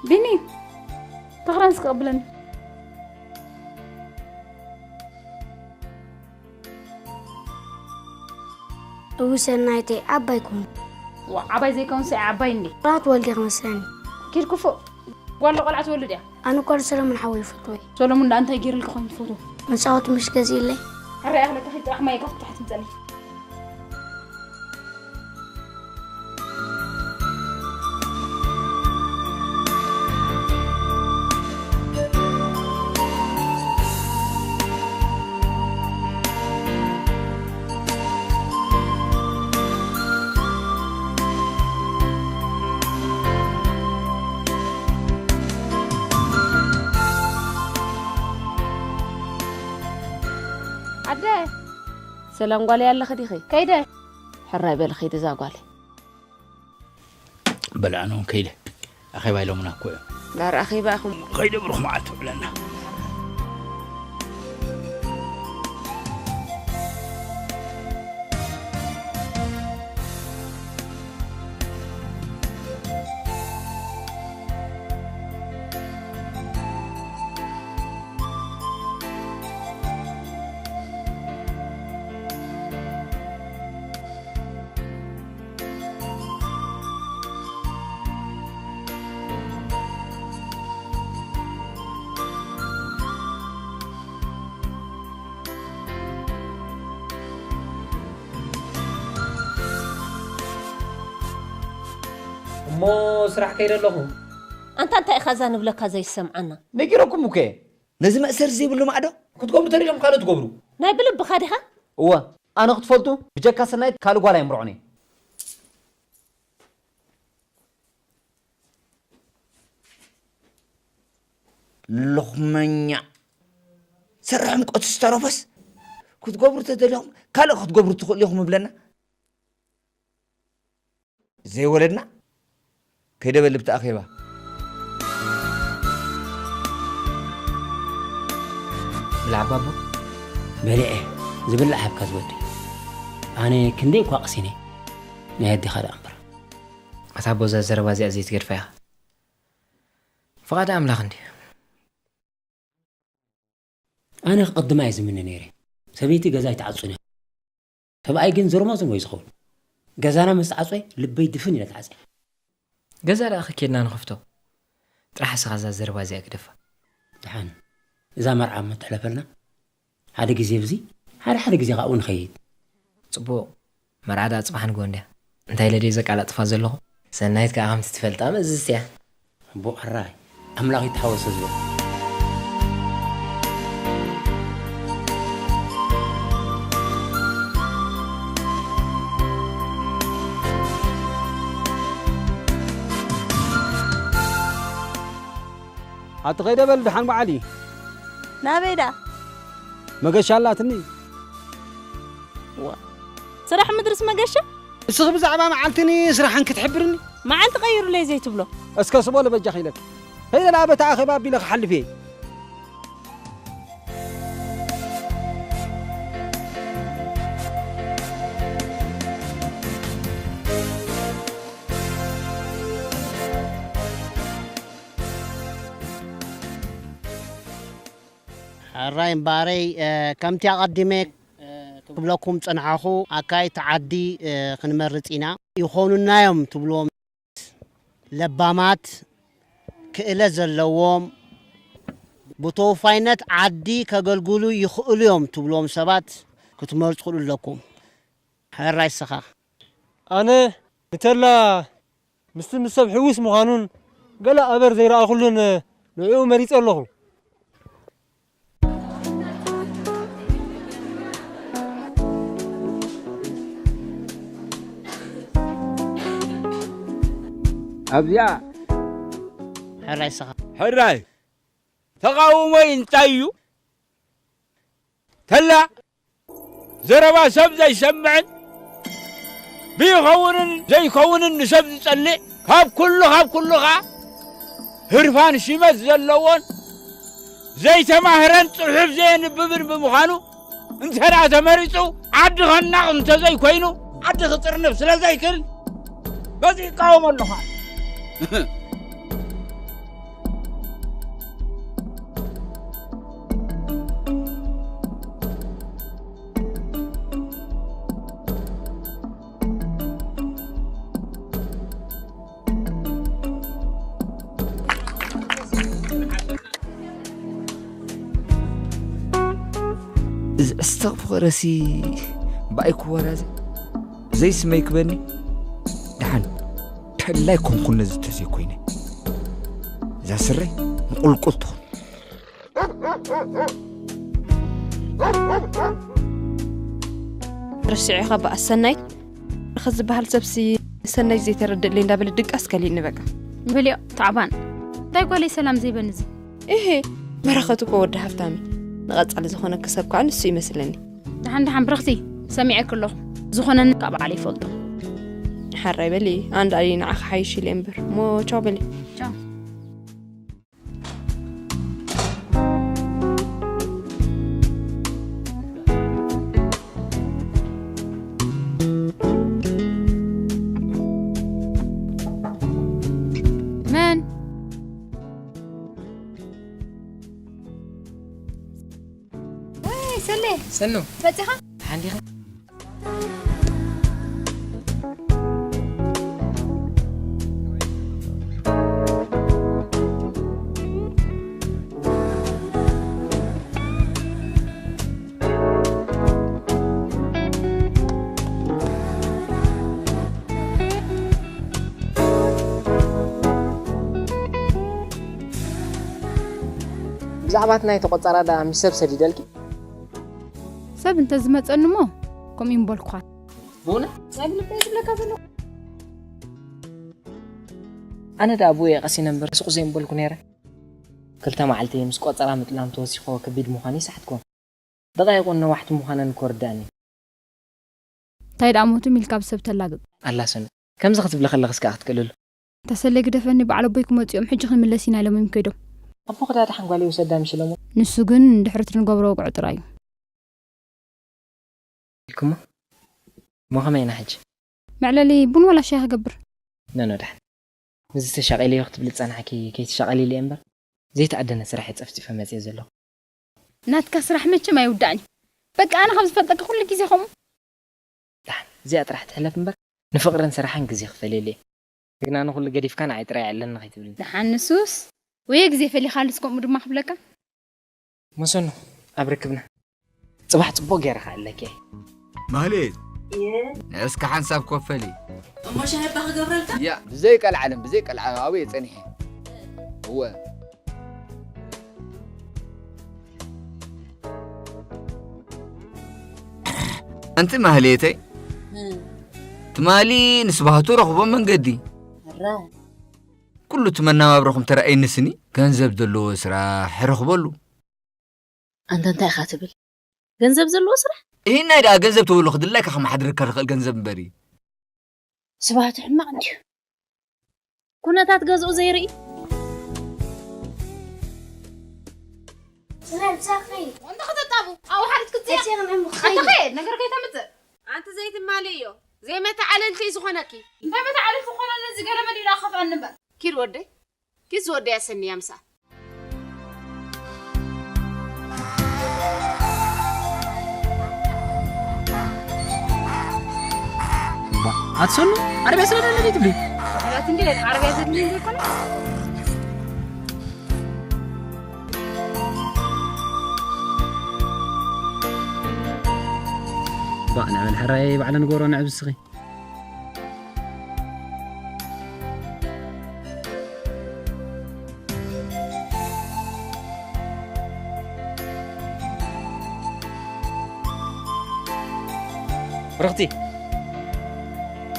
ቢኒ፣ ተኽራንስ ክቕብለኒ። እው ሰናይተይ፣ ዓባይ ኩን። ዋ፣ ዓባይ ዘይከውንስ ዓባይ እንዴ? ቆልዓ ትወልዲ ክመስለኒ። ኪድ ክፉእ። ጓል ቆልዓ ትወልድ እያ። ኣነ እኳ ንሰለሙን ሓወይ ይፈትዎ እየ። ሰለሙን ደኣ እንታይ ገይርልካ ኮይኑ ትፈትዎ? መጻወቲ ምሽ ገዚእለይ። ሕራይ ኣኽለካ ኺድ ጥራሕ ማይ ካብ ታሕቲ ምጸለይ። ኣደ። ሰላም ጓለይ ኣለኺ ዲኺ? ከይደ። ሕራይ በሊ ኺዲ እዛ ጓለይ። በል ኣነ እውን ከይደ። ኣኼባ ኢሎምና እኮ እዮም። ዳር ኣኼባ ኢኹም። ከይደ ብሩኽ መዓልቲ ውዕለና። እሞ ስራሕ ከይደ ኣለኹ። ኣንታ እንታይ ኢኻ እዛ ንብለካ ዘይሰምዓና? ነጊረኩም እኮ እየ። ነዚ መእሰሪ ዘይብሉ ማዕዶ ክትገብሩ ተደልዮም ካልእ ትገብሩ። ናይ ብልብኻ ዲኻ? እወ፣ ኣነ ክትፈልጡ ብጀካ ሰናይት ካልእ ጓል ኣይምርዖን እየ። ሎኽመኛ። ሰራሖም ቀቱ ዝተረፈስ ክትገብሩ ተደሊኹም ካልእ ክትገብሩ ትኽእሉ ኢኹም እብለና። ዘይወለድና ከይደበልብቲ ኣኼባ። ብላዕ ባቦ። በሊዐ ዝብላዕ ሃብካ ዝወዲ። ኣነ ክንደይ እኳ ቀሲነ ናይ ኣዴኻ ደኣ እምበር። ኣታ ኣቦ እዛ ዘረባ እዚኣ ዘይትገድፋ ኢኻ። ፍቓድ ኣምላኽ እንድዩ። ኣነ ክቕድማ እየ ዝምነ ነይረ። ሰበይቲ ገዛ ኣይትዓጹን እያ። ሰብኣይ ግን ዝርሞ ዝርሞ እዩ ዝኸውን። ገዛና ምስ ተዓጽወ ልበይ ድፍን ኢለ ተዓጽየ። ገዛ ደኣ ከኬድና ንኸፍቶ። ጥራሕ እስኻ እዛ ዘረባ እዚኣ ግደፋ። ደሓን። እዛ መርዓ እሞ ትሕለፈልና። ሓደ ግዜ ብዚ፣ ሓደ ሓደ ግዜ ካብኡ ንኸይድ። ጽቡቕ። መርዓ ደኣ ጽባሕ ንግሆ እንድያ። እንታይ ኢለ ድየ ዘቃላጥፋ ዘለኹ? ሰናይት ከኣ ከምቲ ትፈልጣ መእዝዝቲ እያ። እቦ ሕራይ፣ ኣምላኽ ይተሓወሶ ዝበል። ኣቲ ከይደ በል ደሓን በዓል እዩ። ናበይ ደኣ? መገሻ ኣላትኒ። ዋ፣ ስራሕ ምድርስ መገሻ? እስኺ ብዛዕባ መዓልትኒ ስራሕን ክትሕብርኒ? መዓልቲ ቀይሩለይ ዘይትብሎ? እስከ ስቦ ለበጃኺ ኢለኪ። ከይደ ደኣ በታ ኣኼባ ኣቢለ ክሓልፍ እየ። ሕራይ እምበኣረይ፣ እ፣ ከምቲ ኣቐዲመ፣ እ፣ ክብለኩም ጸንሓኹ፣ ኣካይድቲ ዓዲ፣ እ፣ ክንመርጽ ኢና። ይኾኑና እዮም ትብልዎም ለባማት፣ ክእለት ዘለዎም፣ ብተወፋይነት ዓዲ ከገልግሉ ይኽእሉ እዮም ትብልዎም ሰባት ክትመርጹ ኣለኩም። ሕራይ እስኻ። ኣነ ንተላ ምስቲ ምስ ሰብ ሕዉስ ምዃኑን ገለ ኣበር ዘይረኣኹሉን ንዕኡ መሪጸ ኣለኹ። ኣብዚኣ ሕራይ እስኻ። ሕራይ ተቓውሞይ እንታይ እዩ? ተላ ዘረባ ሰብ ዘይሰምዕን ብይኸውንን ዘይከውንን ንሰብ ዝጸልእ፣ ካብ ኩሉ ካብ ኩሉ ኸኣ ህርፋን ሽመት ዘለዎን ዘይተማህረን ጽሑፍ ዘየንብብን ብምዃኑ፣ እንተ ደኣ ተመሪጹ ዓዲ ኸናቕ እንተ ዘይኮይኑ ዓዲ ክጥርንፍ ስለ ዘይክእል በዚ ይቃወሞ ኣለኹ። እዚ ዕስተ ፍቕረሲ ብኣይ ክወራዘ ዘይስመይ ክበኒ። ደሓን ተላይ ኮንኩ ነዚ ተዘይኮይነ እዛ ስረይ ምቁልቁል ትኹን። ርሲዕኻ ብኣሰናይ ርኸ ዝበሃል ሰብሲ ሰናይ ዘይተረድእለይ እንዳበለ ድቃስ ከሊእኒ በቃ። በልዮ ታዕባን እንታይ ጓለይ ሰላም ዘይበኒ እዚ። እሄ በረኸት እኮ ወዲ ሃፍታሚ ንቐጻሊ ዝኾነኪ ሰብ ከዓ ንሱ ይመስለኒ። ደሓን ደሓን ብርኽቲ ሰሚዐኪ ኣለኹ። ዝኾነኒ ካብ ባዕለ ይፈልጦ። ሓራይ በሊ ኣንዳ ኣሊ ንዓኺ ሓይሽ ኢለ እምበር እሞ ቻው በሊ። መን ሰሌ ሰኑ መፂኻ ሓንዲኻ ብዛዕባ እቲ ናይቲ ቆጸራ ደኣ ምስ ሰብ ሰዲደልኪ? ሰብ እንተ ዝመጸኒ እሞ ከምኡ ይምበልኩኻ። ብእውነት? ኣብ ልበይ ዝብለካ ዘለኹ። ኣነ ደኣ ብኡ እየ ቀሲነ እምበር ሱቕ ዘይምበልኩ ነይረ። ክልተ መዓልቲ ምስ ቆጸራ ምጥላም ተወሲኽዎ ከቢድ ምዃኑ ይሰሓትክዎ። ደቓይቑ ነዋሕቲ ምዃነን እኮ ርድኣኒ። እንታይ ደኣ ሞትም ኢልካ ብሰብ ተላግጽ። ኣላ ሰኑ፣ ከምዚ ክትብሊ ከለኽስ ከኣ ክትቅልሉ። ተሰለ ግደፈኒ በዓል ኣቦይ ክመጹ እዮም ሕጂ ክንምለስ ኢና ኢሎም እዮም ከይዶም። ኣቦ ክዳ ደሓን ጓል ይውሰዳ ምሽ ኢሎሞ። ንሱ ግን ንድሕሪት ንገብሮ ወግዖ ጥራይ እዩ። ኢልኩሞ? እሞ ከመይ ኢና ሕጂ? መዕለሊ ቡን ወላ ሻሂ ክገብር። ነኖ ደሓን። ምስዚ ተሻቒለዮ ክትብሊ ዝጸናሕኪ ከይትሻቐሊ ኢለ እየ እምበር ዘይተኣደነ ስራሕ እየ ጸፍጺፈ መጽየ ዘለኹ። ናትካ ስራሕ መቸም ኣይውዳእን እዩ። በቃ ኣነ ካብ ዝፈልጠካ ኩሉ ግዜ ከምኡ። ደሓን እዚኣ ጥራሕ ትሕለፍ እምበር ንፍቕርን ስራሕን ግዜ ክፈልየሉ እየ። ግና ንኹሉ ገዲፍካ ንዓይ ጥራይ ኣለኒ ከይትብልኒ። ደሓን ንሱስ ወየ ግዜ ፈሊኻሉስ ከምኡ ድማ ክብለካ። መሰኑ ኣብ ርክብና ጽባሕ ጽቡቕ ገይረ ክኣለኪ እየ። ማህሌት እስከ ሓንሳብ ኮፈሊ። እሞ ሻሂ እባ ክገብረልካ? ያ ብዘይ ቀልዓለም ብዘይ ቀልዓ ኣብየ ጸኒሐ። እወ። ኣንቲ ማህሌተይ ትማሊ ንስባህቱ ረኽቦ መንገዲ ኩሉ እቲ መናባብሮኹም ተራእየኒ ስኒ ገንዘብ ዘለዎ ስራሕ ረኽበሉ። ኣንታ እንታይ ኢኻ ትብል? ገንዘብ ዘለዎ ስራሕ? እሂናይ ደኣ ገንዘብ ተበሎ ክድላይካ ከመሓድረካ ዝኽእል ገንዘብ እምበር እዩ። ስብሃቱ ሕማቕ እንድዩ። ኩነታት ገዝኡ ዘይርኢ። ስለ ምሳኺ ወንዶ ከተጣቡ ኣዋሓሪት ክትፅያ ተፅየን እምኻይ እንተኸ ነገር ከይተምፅእ ኣንቲ ዘይትማሊ እዮ ዘይመተዓለልቲ እዩ ዝኾነኪ እንታይ መተዓለልቲ ዝኾነ ነዚ ገረመ ዲዳ ከፍኣኒ እምበር ኪድ ወደይ ኪድ ዝወደያ ሰንያ ምሳ ኣትሰኑ ዓረብያ ስለ ደለ ትብሊ ላት እንዲ ዓረብያ ዘድልዩ ዘይኮነ ባዕ ንዕበል ሕራይ ባዕለ ንገብሮ ንዕብ እስኺ ብርኽቲ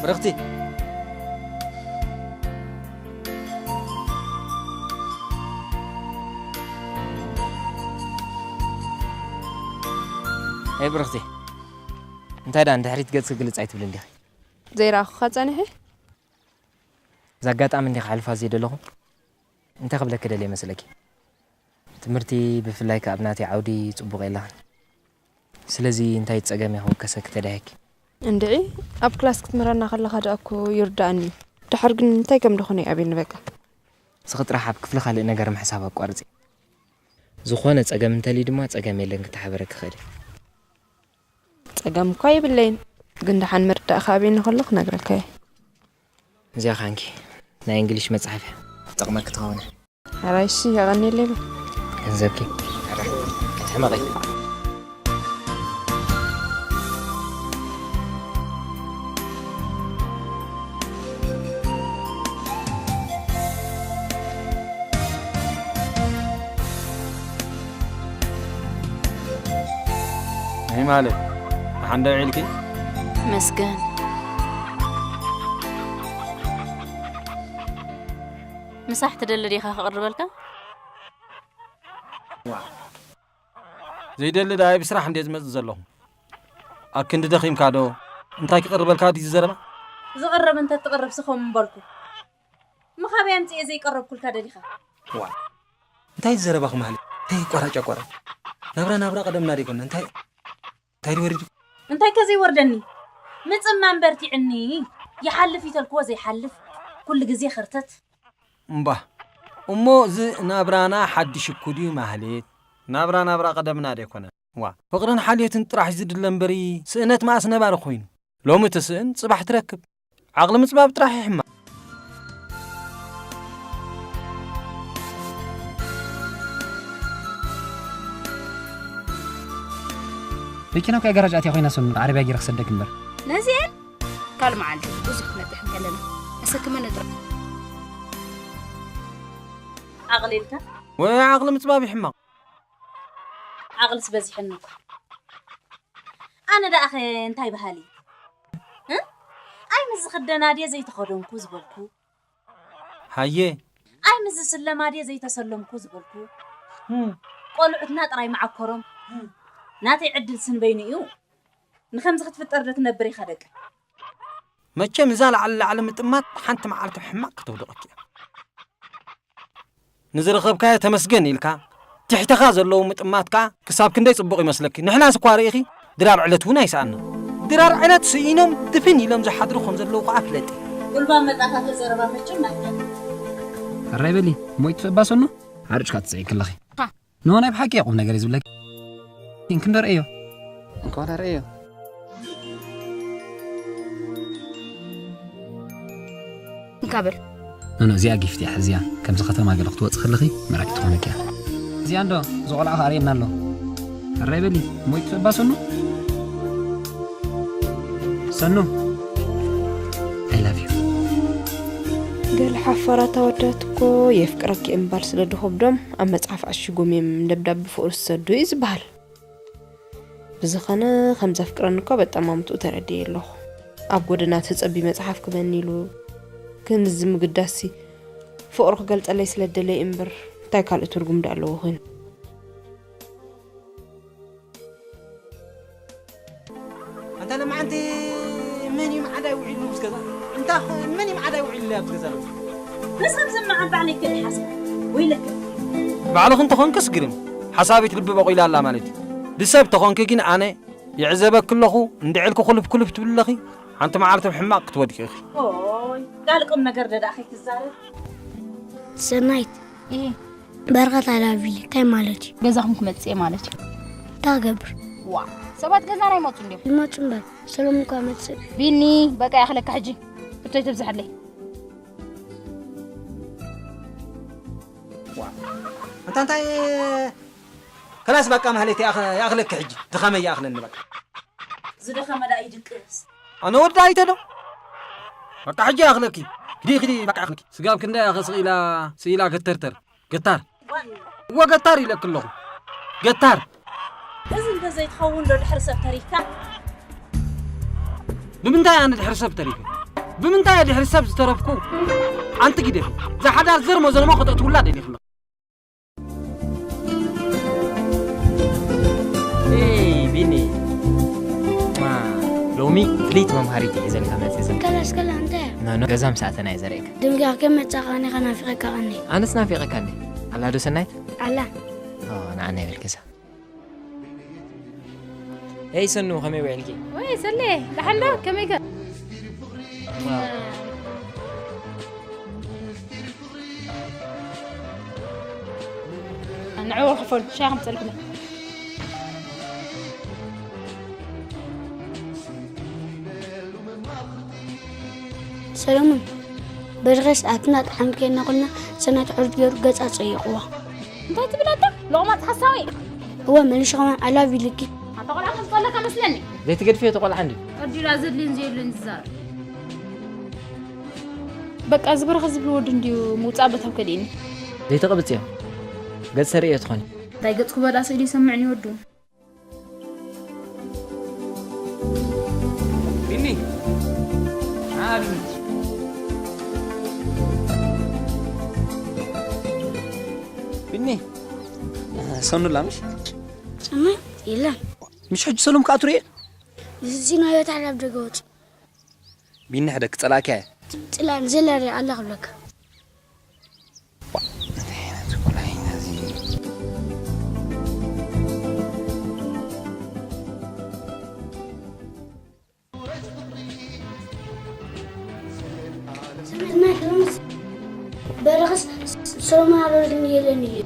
ብርኽቲ ኣይ ብርኽቲ እንታይ ደኣ ንድሕሪት ገጽ ክግልጽ ኣይትብልን ዲኺ ዘይረኣኹኻ ጸኒሐ እዛ ኣጋጣሚ እንዲኻ ሕልፋ ዘይደለኹ እንታይ ክብለኪ ደልየ መስለኪ ትምህርቲ ብፍላይ ከኣ ኣብ ናተይ ዓውዲ ጽቡቕ የለኽን ስለዚ እንታይ ጸገም እየ ክውከሰኪ ተዳሂኪ እንድዒ ኣብ ክላስ ክትምህረና ከለኻ ደኣ እኮ ይርድኣኒ እዩ ድሓር ግን እንታይ ከም ደኾነ ይኣብየኒ በቃ እስኺ ጥራሕ ኣብ ክፍሊ ካልእ ነገር ምሕሳብ ኣቋርጺ ዝኾነ ጸገም እንተልዩ ድማ ጸገም የለን ክተሓበረኪ ይኽእል እየ ጸገም እኳ የብለይን፣ ግን ደሓን ምርዳእ ክኣብየኒ ከሎ ክነግረካ እየ። እዚኣ ኻንኪ ናይ እንግሊሽ መጽሓፍ እያ ክትጠቕመኪ ትኸውን እያ። ሕራይ እሺ የቐንየለይ በል። ገንዘብኪ ሕራይ ክትሕመቒ። ማለት ሓንደ ውዒልኪ? መስገን። ምሳሕ ትደሊ ዲኻ ክቕርበልካ? ዘይደሊ ዳይ ብስራሕ እንደ ዝመጽእ ዘለኹ ኣክንዲ ደኺምካ ዶ? እንታይ ክቕርበልካ ድዩ ዘረባ? ዝቐረብ እንተ ትቕርብ ስኸም ምበልኩ ምኻበይ ኣምጽኤ ዘይቀረብኩልካ ደሊኻ? ዋ እንታይ ዘረባኹ ማለት እንታይ ቆራጫ ቆራጭ ናብራ ናብራ ቀደምና ደይኮነ እንታይ እንታይ ወሪዱ እንታይ ከ ዘይወርደኒ ምጽማም በርቲዕኒ ይሓልፍ ይተልክዎ ዘይሓልፍ ኩሉ ግዜ ኸርተት እምባ እሞ እዚ ናብራና ሓድሽ እኩ ድዩ ማህሌት ናብራ ናብራ ቀደምና ደይኮነ ዋ ፍቕርን ሓልዮትን ጥራሕ ዝድለ እምበሪ ስእነት መኣስ ነባሪ ኮይኑ ሎሚ ትስእን ጽባሕ ትረክብ ዓቕሊ ምጽባብ ጥራሕ ይሕማ መኪና እኮ ገራጅ ኣትያ ኮይና ሰኑ ዓረብያ ጌረ ክሰደክ እምበር ነዚአን ካልእ መዓልቲ ብዙሕ ክነጥሕ እንከለና ኣሰክመነ ጥራሕ ዓቕሊ ኢልካ ወይ ዓቕሊ ምጽባብ ይሕማቕ ዓቕልስ በዚሐኒ እኮ ኣነ ደኣኸ እንታይ በሃሊ እ? ኣይ ምስ ዝኽደና ድየ ዘይተኸደንኩ ዝበልኩ ሃየ ኣይ ምስ ዝስለማ ድየ ዘይተሰለምኩ ዝበልኩ ቆልዑትና ጥራይ መዓኮሮም ናተይ ዕድል ስንበይኑ እዩ ንኸምዚ ክትፍጠር ዶ ትነብር ኢኻ ደቂ መቸም እዛ ላዕሊ ላዕሊ ምጥማት ሓንቲ መዓልቲ ሕማቕ ክተውድቐኪ እያ ንዝረኸብካዮ ተመስገን ኢልካ ትሕተኻ ዘለዉ ምጥማት ከኣ ክሳብ ክንደይ ጽቡቕ ይመስለኪ ንሕናስ እኳ ርኢኺ ድራር ዕለት እውን ኣይሰኣና ድራር ዕለት ስኢኖም ድፍን ኢሎም ዝሓድሩ ከም ዘለዉ ከኣ ፍለጢ ጉልባ መጣፋት ዘረባ መቸም ናይካ ሕራይ በሊ ሞይት ትበባሰኖ ሓርጭካ ትፅዒ ከለኺ ኖ ናይ ብሓቂ ቁም ነገር እዩ ዝብለኪ እንክንደርእዮ እንኳን ኣርእዮ እንካበል ኖኖ እዚኣ ጊፍት እያ ሕዝያ ከምዚ ከተማ ገለ ክትወፅ ከለኺ መራኪ ትኾነኪ እያ እዚኣ እንዶ ዝቆልዓ ከኣርእየና ኣሎ ሕራይ በሊ ሞይ ትፈባ ሰኑ ሰኑ I love you ገለ ሓፋራት ኣወዳት እኮ የፍቅረኪ እምባል ስለ ድኸብዶም ኣብ መጽሓፍ ዓሺጎም እዮም ደብዳብ ብፍቕሪ ዝሰዱ እዩ ዝበሃል። ብዝኸነ ከም ዘፍቅረኒ እኳ በጠማምትኡ ተረዲኤ ኣለኹ። ኣብ ጎደና ተጸቢ መጽሓፍ ክበኒ ኢሉ ክንዚ ምግዳስሲ ፍቕሩ ክገልጸለይ ስለ ደለየ እምበር እንታይ ካልእ ትርጉም ደኣ ኣለዎ ኮይኑ። ኣንታ ለማዓንቲ መን እዩ መዓዳይ ውዒሉ ብዝገዛ እንታ መን እዩ መዓዳይ ውዒሉ ኣብዚ ገዛ ንስብ ዝመዓን ባዕለይ ክል ሓስብ ወይለክ ባዕልኽ እንተኾንክስ ግርም ሓሳቢት ልቢ በቑላ ኣላ ማለት እዩ ብሰብ ተኾንኪ ግን ኣነ ይዕዘበኪ ኣለኹ እንድዕልኪ ኩልፍ ኩልፍ ትብሊ ኣለኺ ሓንቲ መዓልቲ ብሕማቕ ክትወድቂ ኢኺ ጋል ቁም ነገር ደዳእኺ ትዛረብ ሰናይት በረኸት ኣላቪሊ እንታይ ማለት እዩ? ገዛኹም ክመጽእ ማለት እዩ። እንታይ ክገብር? ዋ ሰባት ገዛና ይመጹ እንዲዮም። ይመጹ እምበር ሰሎሙን እኳ መጽእ። ቢኒ በቃ ያኽለካ ሕጂ እቶይ ተብዝሐለይ። ዋ እንታ እንታይ ከላስ በቃ ማህሌት ይኣኽለኪ ሕጂ ድኻመይ ይኣኽለኒ በቃ። ዝደኸመ ደኣ ይድቅስ። ኣነ ወዲ ኣይተ ዶ በቃ ሕጂ ይኣኽለኪ ክዲ ክዲ በቃ ይኣኽለኪ። ስጋብ ክንደይ ኣኸ ስቕ ኢላ ስኢላ ገተርተር ገታር እወ ገታር ኢለኪ ኣለኹ ገታር። እዚ እንተዘይትኸውን ዶ ድሕሪ ሰብ ተሪፍካ? ብምንታይ ኣነ ድሕሪ ሰብ ተሪፈ? ብምንታይ እየ ድሕሪ ሰብ ዝተረፍኩ? ኣንቲ ግደፊ። እዛ ሓዳር ዘርሞ ዘርሞ ከተእትውላ ደሊኹ ኣለኹ። ኤይ ቢኒ ማ ሎሚ ፍልይቲ መምሃሪት እየ ሒዘልካ መፅእ ዘለ ከላስ ከላ እንታይ እያ? ኖኖ ገዛ ምስ ኣተና እየ ዘርእየካ። ድንጋይ ከም መጻኻ ኣነ ኸናፊቐካ ቐኒ። ኣነስ ናፊቐካ እንዴ? ኣላ ዶ ሰናይት? ኣላ። ኦ ንዓና ይበል ገዛ። ኤይ ሰኑ ከመይ ውዒልኪ? ወይ ሰሌ ደሓን ዶ ከመይከ? ንዕኡ ክፈሉ ሻይ ከምፀልኩ ሰለሙን በርኸስ ኣትና ጠዓም ከይና ኮልና ሰናት ዕርድ ገይሩ ገጻ ጸይቕዋ። እንታይ ትብል ኣታ ሎቕማጽ ሓሳዊ? እወ መሊሽ ኸማን I love you ኢልኪ። ኣታ ቆልዓ ከም ዝጠለካ መስለኒ። ዘይትገድፍዮ እቲ ቆልዓ እንድዩ። ዕርድ ኢላ ዘድልዮን ዘየድልዮን ዝዛረብ። በቃ እዚ በረኸት ዝብል ወዲ እንድዩ ምውጻእ በታው ከሊእኒ። ዘይተቐብጽዮ ገጽ ተርእዮ ትኾኒ። እንታይ ገጽ ክበዳ ስእሊ ይሰምዕኒ ወዱ። ዓቢ። ቢኒ፣ ሰኑላ ምሽ? ሰማይ የለን። ምሽ ሕጂ ሰሎም ክኣቱ ርኤ? እዚ ናይ ወታደር ኣብ ደገ ወፂ። ቢኒ፣ ሕደ ክጸላእካ እየ። ጽላል፣ ዘላ ርኣ ኣላ ክብለካ። ዋ፣ እንታይ ዓይነት ቆልዓ እዩ ነዚ? በረኸስ ሰሎማ ኣረድን የለን እዩ።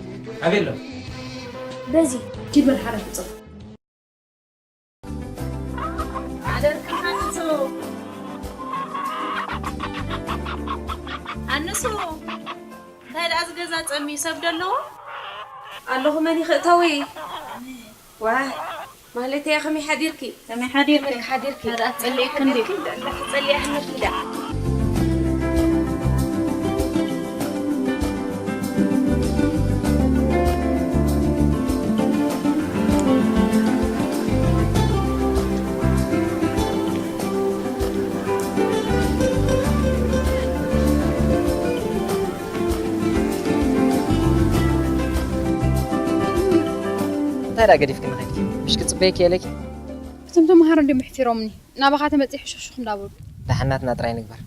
ኣበይ ኣሎ? በዚ። ኪድ በል ሓረፍ ጽፍ። ኣደርካ ኣንሱ። ኣንሱ። እንታይ ደኣ ዝገዛ ጸሚ ሰብ ዶ ኣለዎ? ኣለኹ፣ መን ይኽእተዊ? ዋይ፣ ማህሌተያ፣ ከመይ ሓዲርኪ? ከመይ ሓዲርኪ? ከመይ ሓዲርኪ? ኣረ፣ ኣትጸልየኪ እንዴ? ሓዲርኪ? እንዳ-፣ እንዳተጸልየ ኣሕመድኪ ደኣ። እንታይ ደኣ ገዲፍክኒ ኸድኪ? ምሽ ክጽበየኪ እየ ኢለኪ? እቶም ተመሃሮ እንድዮም ኣሕፊሮምኒ። ናባኻ ተመጺኤ ሕሹኽሹኽ እንዳበሉ። ደሓን ናትና ጥራይ ንግበር።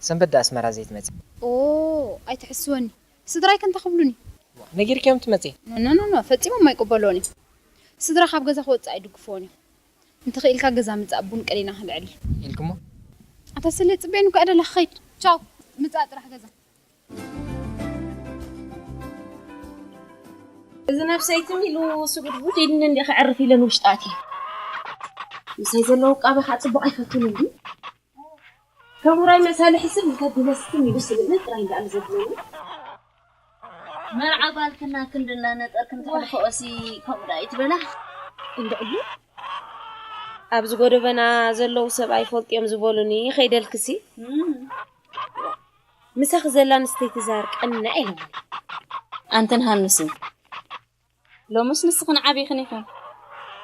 ሰንበት ደኣ ኣስመራ ዘይትመጺ? ኦ፣ ኣይትሕስወኒ። ስድራይ ከ እንታይ ክብሉኒ? ነጊርክዮም ትመጺ? ኖ፣ ኖ፣ ኖ፣ ኖ፣ ፈጺሞም ኣይቅበልዎን እዮም። ስድራ ካብ ገዛ ክወጽእ ኣይድግፍዎን እዮም። እንተኽኢልካ ገዛ ምጻእ ቡን ቀሊና ክንዕል። ኢልክሞ? ኣታ ስለ ጽበየኒ እኮ እየ ደላ ክኸይድ። ቻው፣ ምጻእ ጥራሕ ገዛ። እዚ ነብሰይ ትም ኢሉ ስጉድጉድ ኢልኒ እንዲ ክዕርፍ ኢለ ንውሽጢ ኣትየ። ምሳይ ዘሎ ውቃበ ከዓ ጽቡቕ ኣይፈቱን እንዲ። ከም ውራይ መሳሊ ሕስብ እንተ ብለስ ትም ኢሉ ስልእነ ጥራይ እንዳኣሉ ዘብለኒ። መርዓ ጓልክና ክንዲ እናነጠርክን ተልክኦሲ ከምኡ ደኣ ይትበላ። እንድዕሉ ኣብዚ ጎደበና ዘለዉ ሰብ ኣይፈልጥዮም ዝበሉኒ ከይደልክሲ። እም። ምሳኺ ዘላ ኣንስተይቲ ዛር ቀንዕ ኢሎምኒ። ኣንተን ሃንስን፣ ሎምስ ንስኽን ዓቢኽን ኢኽን።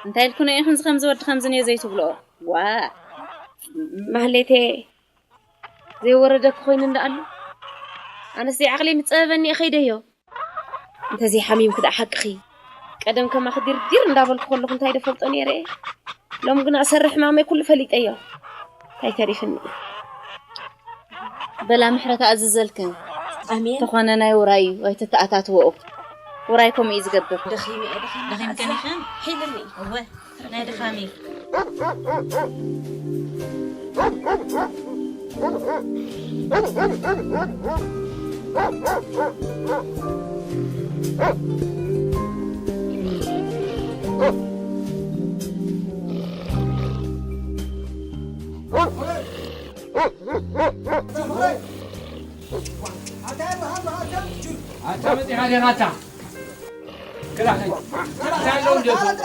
እንታይ ኢልክን ኢኽን ከምዚ ወዲ ከምዚ ነየ ዘይትብልኦ? ዋ! ማህሌቴ፣ ዘይወረደኪ ኮይኑ እንዳ ኣሎ። ኣነስ ዘይዓቕሊ ምጸበበኒ እየ ከይደዮ። እንተዘይሓሚምኪ ደኣ ሓቅኺ። ቀደም ከማኺ ዲርዲር እንዳበልኩ ከለኹ እንታይ ዶ ፈልጦ ነይረ እየ? ሎሚ ግና እሰርሕ ሕማመይ ኩሉ ፈሊጠዮ። እንታይ ተሪፍኒ? በላ ምሕረት ኣዝዘልክን። ኣሜን። ተኾነ ናይ ውራይ እዩ፣ ኣይትተኣታትወኦ። ውራይ ከምኡ እዩ ዝገብር። ደኺመ እየ፣ ደኺመ። ደኺምክን ኢኽን? ሒልኒ። እወ፣ ናይ ድኻም እዩ። ኣታ መጺኻ ዲኻ ኣታ? ክላ፣ እንታይ ኣለዉ እንዲኦም?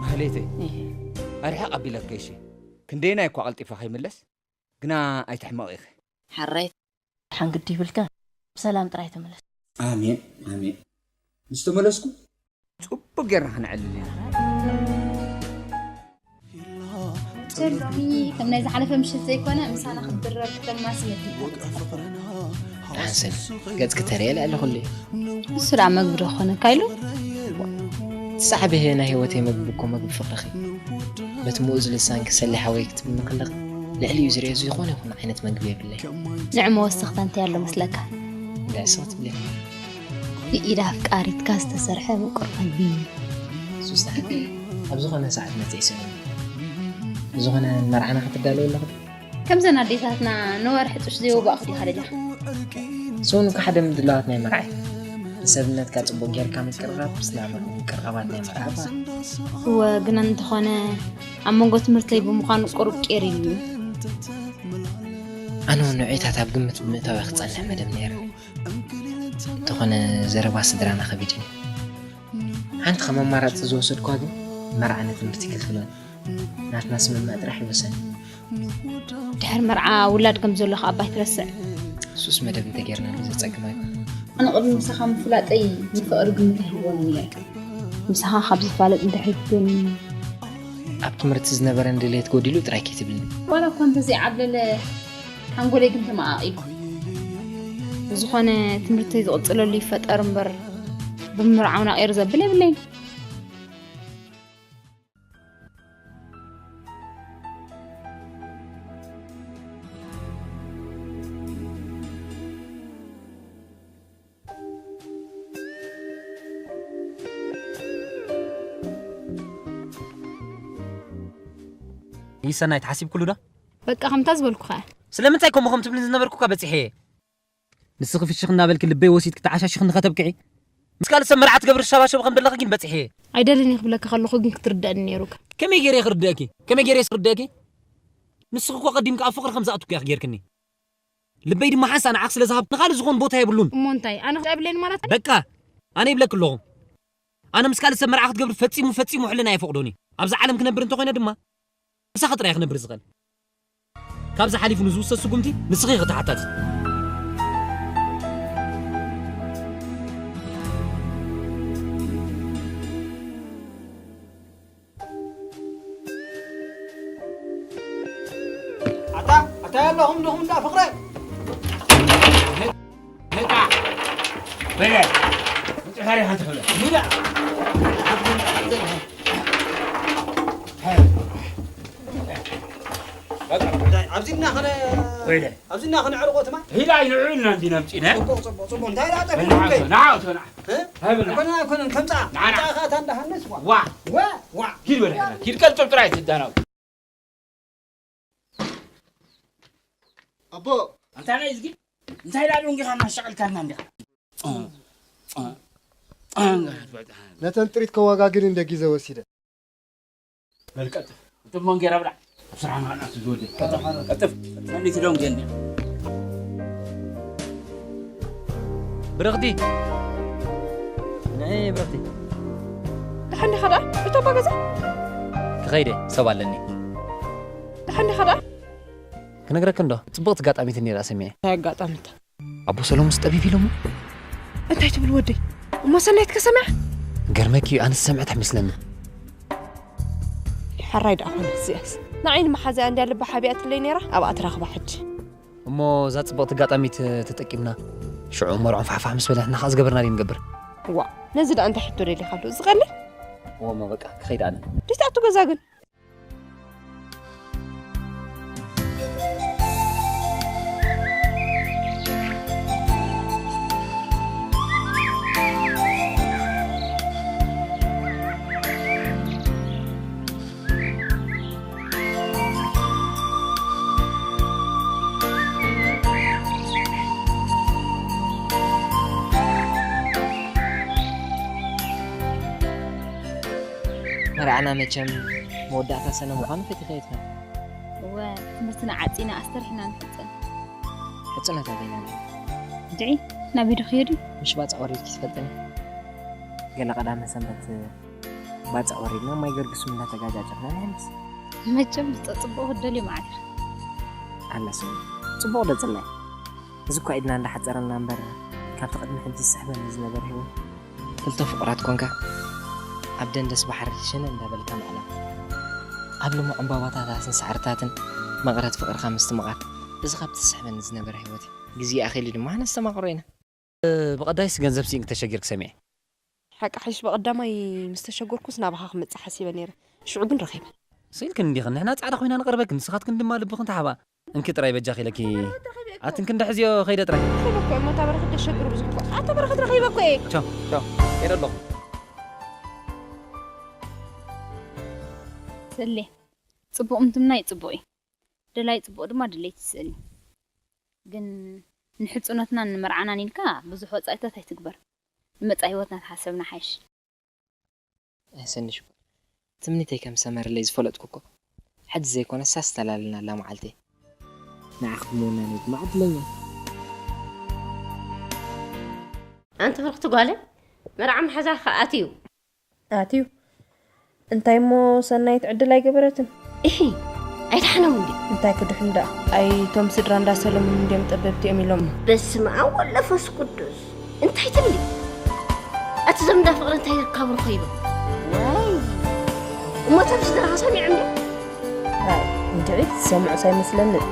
ማህሌተይ፣ ኣርሕቕ ኣቢለኪ እሺ። ክንደየናይ እኳ ቀልጢፈ ከይምለስ፣ ግና ኣይትሕመቒ ኢኺ። ሓራይ ሓንግዲ ይብልካ፣ ብሰላም ጥራይ ተመለስ። ኣሜን፣ ኣሜን። ምስ ተመለስኩ ጽቡቕ ጌርና ክነዕልል ኢና። ሎሚ ከም ናይ ዝሓለፈ ምሸት ዘይኮነ፣ ምሳና ክትድረር ክተማስል። ሓሰን፣ ገጽኪ ተርእየ ልዕሊ ኩሉ እዩ። ንሱ ደኣ መግቢ ዶ ክኾነካ ኢሉ? እቲ ጻዕቢ ናይ ህይወተይ መግቢ እኮ መግቢ ፍቕርኺ። በቲ ምኡዝ ልሳንኪ ሰሊ ሓወይ ክትብልኒ ከለኺ፣ ልዕሊኡ ዝርእዮ ዝኾነ ይኹን ዓይነት መግቢ የብለይ። ንዕሞ ወሰኽታ እንታይ ኣሎ መስለካ? እንታይ ስኽ ትብሊ? ብኢድ ኣፍቃሪትካ ዝተሰርሐ ምቁር መግቢ። ሱስ ተሓቂ፣ ኣብ ዝኾነ ሰዓት መጺእ ይስእነኒ። ብዝኾነ ንመርዓና ክትዳለዉ ኣለኹ። ከምዘን ኣዴታትና ንወርሒ ጡሽ ዘይወጋእኹ ዲኻ ደሊኻ? ስኡን እኮ ሓደ ምድላዋት ናይ መርዓ እዩ። ንሰብነትካ ጽቡቕ ጌርካ ምቅርራብ፣ ስለ ኣእምሮ ምቅርራባት ናይ መርዓ እኳ። እወ፣ ግና እንተኾነ ኣብ መንጎ ትምህርተይ ብምዃኑ ቁሩብ ቄር ኢሉኒ። ኣነ እውን ንዕታት ኣብ ግምት ብምእታው እየ ክጸንሕ መደብ ነይረ። እንተኾነ ዘረባ ስድራና ከቢድኒ። ሓንቲ ከም ኣማራጺ ዝወሰድኳ ግን መርዓ ንትምህርቲ ክልክሎን ናትና ስምምዕ ጥራሕ ይወሰን። ድሕሪ መርዓ ውላድ ከም ዘሎ ከኣ ኣባይ ትረስዕ። እሱስ መደብ እንተጌርናሉ ዘጸግም ኣይኮን። ኣነ ቅድሚ ምሳኻ ምፍላጠይ ንፍቕሪ ግምት ኣይህቦን እየ። ምሳኻ ካብ ዝፋለጥ እንድሕር ግን ኣብ ትምህርቲ ዝነበረን ድሌት ጎዲሉ ጥራይ ከይትብልኒ። ዋላ እኳ እንተዘይዓብለለ ሓንጎለይ ግን ተመቓቒሉ። ብዝኾነ ትምህርተይ ዝቕጽለሉ ይፈጠር እምበር ብምርዓው ናቒር ዘብል የብለይን። ይሰናይ ተሓሲብኩሉ ዶ? በቃ ከምታ ዝበልኩኻ። ስለምንታይ ከምኡ ከም ትብልኒ ዝነበርኩካ በጺሐ እየ። ንስኺ ፍሽኽ እናበልኪ ልበይ ወሲድኪ ተዓሻሺኽኒ ከተብቅዒ። ምስ ካልእ ሰብ መርዓ ትገብሪ ሸባሸብ ከም ዘለኺ ግን በጺሐ እየ። ኣይደልን እየ ክብለካ ከለኹ ግን ክትርደኣኒ ነይሩካ። ከመይ ገይረ እየ ክርደኣኪ? ከመይ ገይረ እየ ክርደኣኪ? ንስኺ እኮ ቀዲምኪ ኣብ ፍቕሪ ከም ዝኣትኩ ኢኺ ጌርክኒ። ልበይ ድማ ሓንሳእ ንዓኽ ስለ ዝሃብኩ ንኻልእ ዝኾን ቦታ የብሉን። እሞ እንታይ? ኣነ ክርዳእ የብለይን ማለት? በቃ! ኣነ ይብለኪ ኣለኹ። ኣነ ምስ ካልእ ሰብ መርዓ ክትገብሪ ፈጺሙ፣ ፈጺሙ ሕልና ኣይፈቕዶን እዩ። ኣብዛ ዓለም ክነብር እንተኾይነ ድማ ምሳኺ ጥራይ ክነብር ዝኽእል። ካብዚ ሓሊፉ ንዝውሰድ ስጉምቲ ንስኺ ኢኺ ተሓታቲት። ኣታ ኣታ ያለኹም ዲኹም እንዳ ፍቕረ? ሄታ በለ መጨረሻ ሓንቲ ክብለ ሚዳ። በቃ፣ ኣብዚ እና ኸነ ወይለ። ኣብዚ እና ኸነ ዕርቆትማ? ሂዳ ይንዑ ኢልና እንዲና ምጺና። ጽቡቕ፣ ጽቡቕ፣ ጽቡቕ። እንታይ ደኣ ጠፊእኩም ከይ? ናዓ፣ ናዓ፣ ናዓ። እ? ሃይ በላ። ኣይኮነን፣ ኣይኮነን፣ ከምጻ። ናዓ፣ ናዓ። ከምጻ ኸኣ ታንዳሃነስ ዋ። ዋ። ዋ፣ ዋ። ሂድ በላ፣ ሂድ። ቀልጥፍ ጥራይ ትዳናው። ኣቦ። እንታይ ናይ እዝጊ? እንታይ ደኣ ደንጊኻ እናሻቐልካና እንዲኻ? ነተን ጥሪት ከዋጋግን እንደ ግዜ ወሲደ። በል ቀልጥፍ። ቀልጥፍ መንጌራ ብላ። ኣብ ስራሕና ንኣቱ ዝወደ። ቀልጥፍ። ቀልጥፍ። ሰንዲ ትደንጌ እንዲያ። ብርኽቲ። ንዒ ብርኽቲ። ደሓን ዲኻ ደኣ? እቶ ኣባ ገዛ? ክኸይደ፣ ሰብ ኣለኒ። ደሓን ዲኻ ደኣ? ክነግረኪ እንዶ፣ ጽብቕቲ ኣጋጣሚት ነይራ ሰሚዐ። እንታይ ኣጋጣሚት? ኣቦ ሰሎሙስ ጠቢብ ኢሎሞ። እንታይ ትብል ወደይ? እሞ ሰናይት ከሰምዐ? ገርመኪ እዩ፣ ኣነስ ሰምዐት ኣይመስለኒ። ሕራይ ደኣ ኾነ እዚኣስ። ንዓይ ንመሓዛያ እንድያ ልባ ሓቢኣትለይ ነይራ፣ ኣብኣ ትራኽባ ሕጂ። እሞ እዛ ጽብቕቲ ኣጋጣሚት ተጠቂምና፣ ሽዑ መርዖም ፋሕፋሕ ምስ በለትና ኸኣ ዝገበርና ድዩ ንገብር? ዋእ፣ ነዚ ደኣ እንታይ ሕቶ ደሊኻሉ? እዚ ቀሊል? እወ እሞ በቃ፣ ክኸይድ ኣነ። ደይት ኣቱ ገዛ ግን? መርዓና መቸም መወዳእታ ሰነ ምዃኑ ፈቲኸ ኣይትኾን። እወ፣ ትምህርትና ዓጺና ኣስተርሒና ንሕጽን። ሕጽኖት ኣበይና ኣሎ? እንድዒ፣ ናበይ ዶ ክሄዱ? ምሽ ባጽዕ ወሪድኪ ትፈልጥኒ? ገለ ቀዳመ ሰንበት ባጽዕ ወሪድና ማይ ገርግሱ እንዳተጋጫጨርና ንሕምስ። መቸም ብጸጽቡቑ ክትደልዩ መዓት ኢኻ። ኣላ ስሚ፣ ጽቡቕ ዶ ጽላኢ? እዚ እኳ ኢድና እንዳሓጸረና እምበር፣ ካብቲ ቅድሚ ሕጂ ዝስሕበኒ ዝነበረ ህይወት። ክልተ ፍቑራት ኮንካ፣ ኣብ ደንደስ ባሕሪ ሸነ እንዳበልካ ምዕላል። ኣብ ልሙዕ ዕምባባታታትን ሳዕርታትን መቐረት ፍቕርኻ ምስትምቓር። እዚ ካብቲ ዝስሕበኒ ዝነበረ ህይወት እዩ። ግዜ ኣኺሉ ድማ ነስተማቕሮ ኢና። ብቐዳይስ ገንዘብ ስኢንኪ ተሸጊርኪ ሰሚዐ። ሓቂ ሓይሽ ብቐዳማይ ምስ ተሸገርኩስ ናባኻ ክመጽእ ሓሲበ ነይረ። ሽዑ ግን ረኺበ። ስኢልክን እንዲኽን ንሕና ጻዕዳ ኮይና ንቐርበክን ንስኻትክን ድማ ልብኽን ተሓባ። እንኪ ጥራይ በጃኺ ኢለኪ። ኣትንኪ እንዳ ሕዝዮ ኸይደ ጥራይ። ረኺበ እኮ እሞ እታ በረኸት ደሸግር ብዙሕ እኮ። ኣታ በረኸት ረኺበ እኮ እየ። ቻው፣ ቻው። ከይደ ኣለኹ። ስእሊ ጽቡቕ ምትምናይ ጽቡቕ እዩ። ደላይ ጽቡቕ ድማ ድሌት ይስእል እዩ። ግን ንሕጽኖትናን ንመርዓናን ኢልካ ብዙሕ ወጻኢታት ኣይትግበር። ንመጻኢ ህይወትና ተሓሰብና ሓይሽ። ኣይሰኒ ሽኮር። ትምኒተይ ከም ሰመረለይ ዝፈለጥኩ እኮ። ሕጂ ዘይኮነስ ሳስ ተላልናላ መዓልቲ። ንዓኺ ክምውናን እዩ ድማ ዕድለኛ። ኣንቲ ብርኽቲ ጓለይ፣ መርዓ ምሓዛ ከኣ ኣትዩ። ኣትዩ። እንታይ እሞ ሰናይት ዕድል ኣይገበረትን? እሂ፣ ኣይደሓኖም እንዲ። እንታይ ክድሕኑ ደኣ? ኣይቶም ስድራ እንዳ ሰለሙን እንድዮም ጠበብቲ እዮም ኢሎም። በስመ ኣብ ወወልድ ወመንፈስ ቅዱስ። እንታይ ትብሊ? ኣቲ ዞም እንዳ ፍቕሪ እንታይ ይርካቡ ረኺቦም? ዋይ። እሞ እቶም ስድራኻ ሰሚዖም ድዮም? ኣይ፣ እንድዒ ዝሰምዑስ ኣይመስለንን።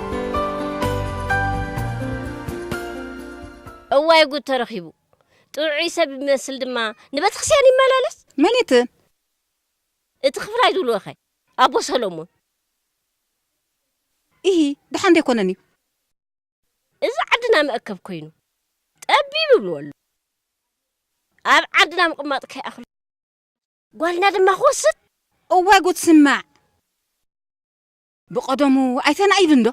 እዋይ ጉድ ተረኺቡ። ጥዑይ ሰብ ይመስል ድማ ንቤተክርስትያን ይመላለስ። መን እቲ? እቲ ክፍላይ ዝብልዎ ኸ ኣቦ ሰሎሞን። ኢሂ ደሓን ደይኮነን እዩ። እዚ ዓድና መእከብ ኮይኑ ጠቢብ ይብልዎ ኣሎ። ኣብ ዓድና ምቕማጥ ከይኣኽሎ ጓልና ድማ ክወስድ። እዋይ ጉድ ስማዕ። ብቐደሙ ኣይተናኢብን ዶ?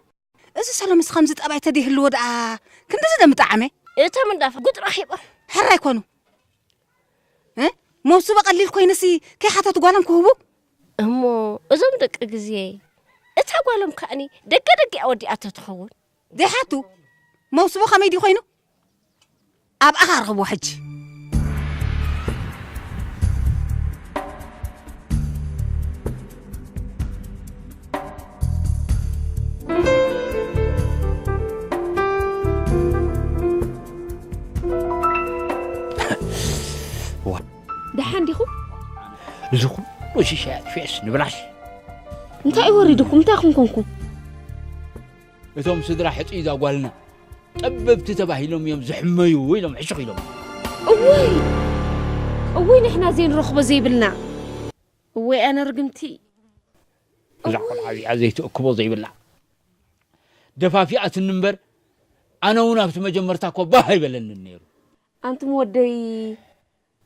እዚ ሰሎምስ ከምዚ ጠባይ ተደይህልዎ ደኣ ክንድዚ ዶ ምጠዓመ? እቶም እንዳ ጉድ ረኺቦም። ሕራይ ኮኑ። እ? መውስቦ ቀሊል ኮይኑሲ ከይሓተቱ ጓሎም ክህቡ? እሞ እዞም ደቂ ግዜ እታ ጓሎም ከኣኒ ደገ ደጊኣ ወዲኣቶ ትኸውን። ዘይሓቱ መውስቦ ከመይ ድዩ ኮይኑ? ኣብኣ ኸኣ ርኽብዎ ሕጂ። ደሓን ዲኹም? እዚ ኩሉ ሽሻ ፌስ ንብላሽ። እንታይ እዩ ወሪድኩም? እንታይ ኹም ኮንኩም? እቶም ስድራ ሕጹይ እዛ ጓልና ጠበብቲ ተባሂሎም እዮም ዝሕመዩ ኢሎም ሕሹኽ ኢሎም። እውይ እውይ ንሕና ዘይንረኽቦ ዘይብልና እወይ ኣነ ርግምቲ። እዛ ቆልዓ እዚኣ ዘይትእክቦ ዘይብላ ደፋፊኣትኒ እምበር ኣነ እውን ኣብቲ መጀመርታ እኮ ባህ ኣይበለንን ነይሩ። ኣንቱም ወደይ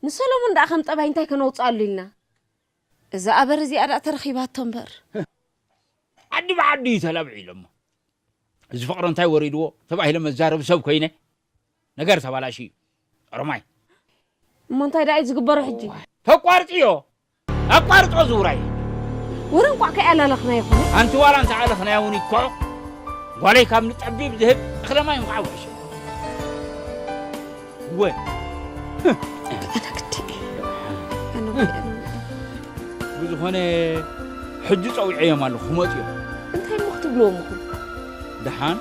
ንሰሎሞን ደኣ ከም ጠባይ እንታይ ከነውፅኣሉ ኢልና እዛ ኣበር እዚኣ ደኣ ተረኺባቶ እምበር። ዓዲ ብዓዲ እዩ ተላብዒ ኢሎሞ። እዚ ፍቕሪ እንታይ ወሪድዎ ተባሂለ መዛረቢ ሰብ ኮይነ ነገር ተባላሽዩ። ኦሮማይ። እሞ እንታይ ደኣ እዩ ዝግበሮ ሕጂ? ተቋርፅዮ። ኣቋርፆ ዝውራይ። ወረ እንቋዕ ከይኣላለኽና ይኹን። ኣንቲ ዋላ እንተ ኣለኽናዮ እውን ይኮ ጓለይ ካብ ንጠቢብ ዝህብ እኽለ ማይ እንኳዕ ውሕሸ። ወ ኣነ ግዲ ኣነ ወ ኣነ ወ ብዝኾነ ሕጂ ጸዊዐዮም ኣለኹ ክመፁ እዮም። እንታይ እሞ ክትብልዎም ኢኹም? ደሓን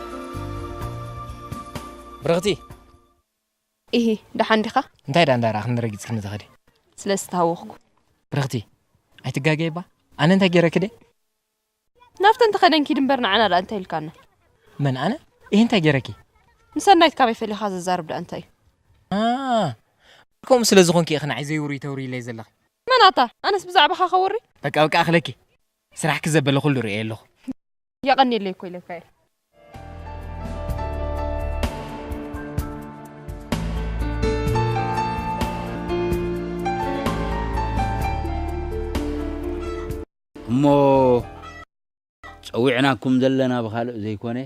ብርኽቲ። ኢሂ ደሓን ዲኻ? እንታይ ደኣ እንዳረኣኽኒ ረጊጽክኒ ትኸዲ? ስለ ዝተሃወኽኩ። ብርኽቲ ኣይትጋገይባ። ኣነ እንታይ ገይረኪ ድየ? ናብተን ተኸደን ኪድ እምበር ንዓና ደኣ እንታይ ኢልካና? መን ኣነ? ኢሂ እንታይ ገይረኪ? ንሰናይት ካበይ ፈሊኻ ዘዛርብ ደኣ እንታይ እዩ? ኣኣ ከምኡ ስለ ዝኾንኪ ኢኺ ንዓይ ዘይውሩይ ተውርይለይ ዘለኺ። መን ኣታ? ኣነስ ብዛዕባኻ ከውሪ? በቃ በቃ ኣኽለኪ። ስራሕኪ ዘበለ ኩሉ ርእየ ኣለኹ። የቐንየለይ እኮ ኢለካ እየ። እሞ ጸዊዕናኩም ዘለና ብኻልእ ዘይኮነ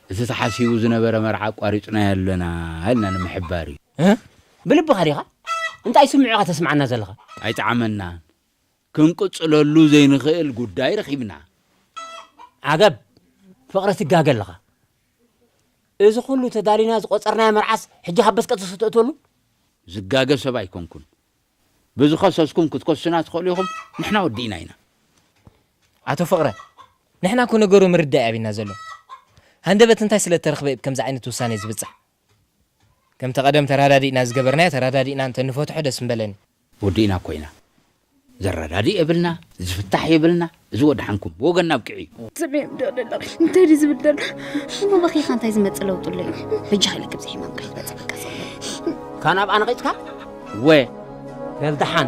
እቲ ተሓሲቡ ዝነበረ መርዓ ኣቋሪጽናዮ ኣለና ኢልና ንምሕባር እዩ። እ? ብልብኻ ዲኻ? እንታይ ስምዑኻ ተስምዓና ዘለኻ? ኣይጠዓመናን። ክንቅጽለሉ ዘይንኽእል ጉዳይ ረኺብና። ዓገብ! ፍቕረ ትጋገ ኣለኻ። እዚ ኹሉ ተዳሊና ዝቖጸርናዮ መርዓስ ሕጂ ሃበስ ቀጽስ ተእትወሉ? ዝጋገ ሰብ ኣይኮንኩን። ብዝኸሰስኩም ክትከሱና ትኽእሉ ኢኹም፣ ንሕና ወዲእና ኢና። ኣቶ ፍቕረ፣ ንሕና እኮ ነገሩ ምርዳእ እዩ ኣቢና ዘሎ። ሃንደበት እንታይ ስለ እተረኽበ እዩ ብከምዚ ዓይነት ውሳኔ ዝብጻሕ? ከምቲ ቀደም ተራዳዲእና ዝገበርናዮ ተራዳዲእና እንተ ንፈትሖ ደስ ምበለኒ። ወዲእና እኮ ኢና። ዘረዳድእ የብልና፣ ዝፍታሕ የብልና። እዚ ወድሓንኩም ብወገንና ኣብቂዑ እዩ። ስምዒ ዶ ደሎ እንታይ ድዩ ዝብል ዘሎ? እሞ በኺኻ እንታይ ዝመጽእ ለውጢ ኣሎ እዩ? በጃኻ ኢለኪ ብዘይ ሕማም ከይትመጽእ በቃ ሰብለ። ካን ኣብኣ ነቒጽካ? ወ በል ደሓን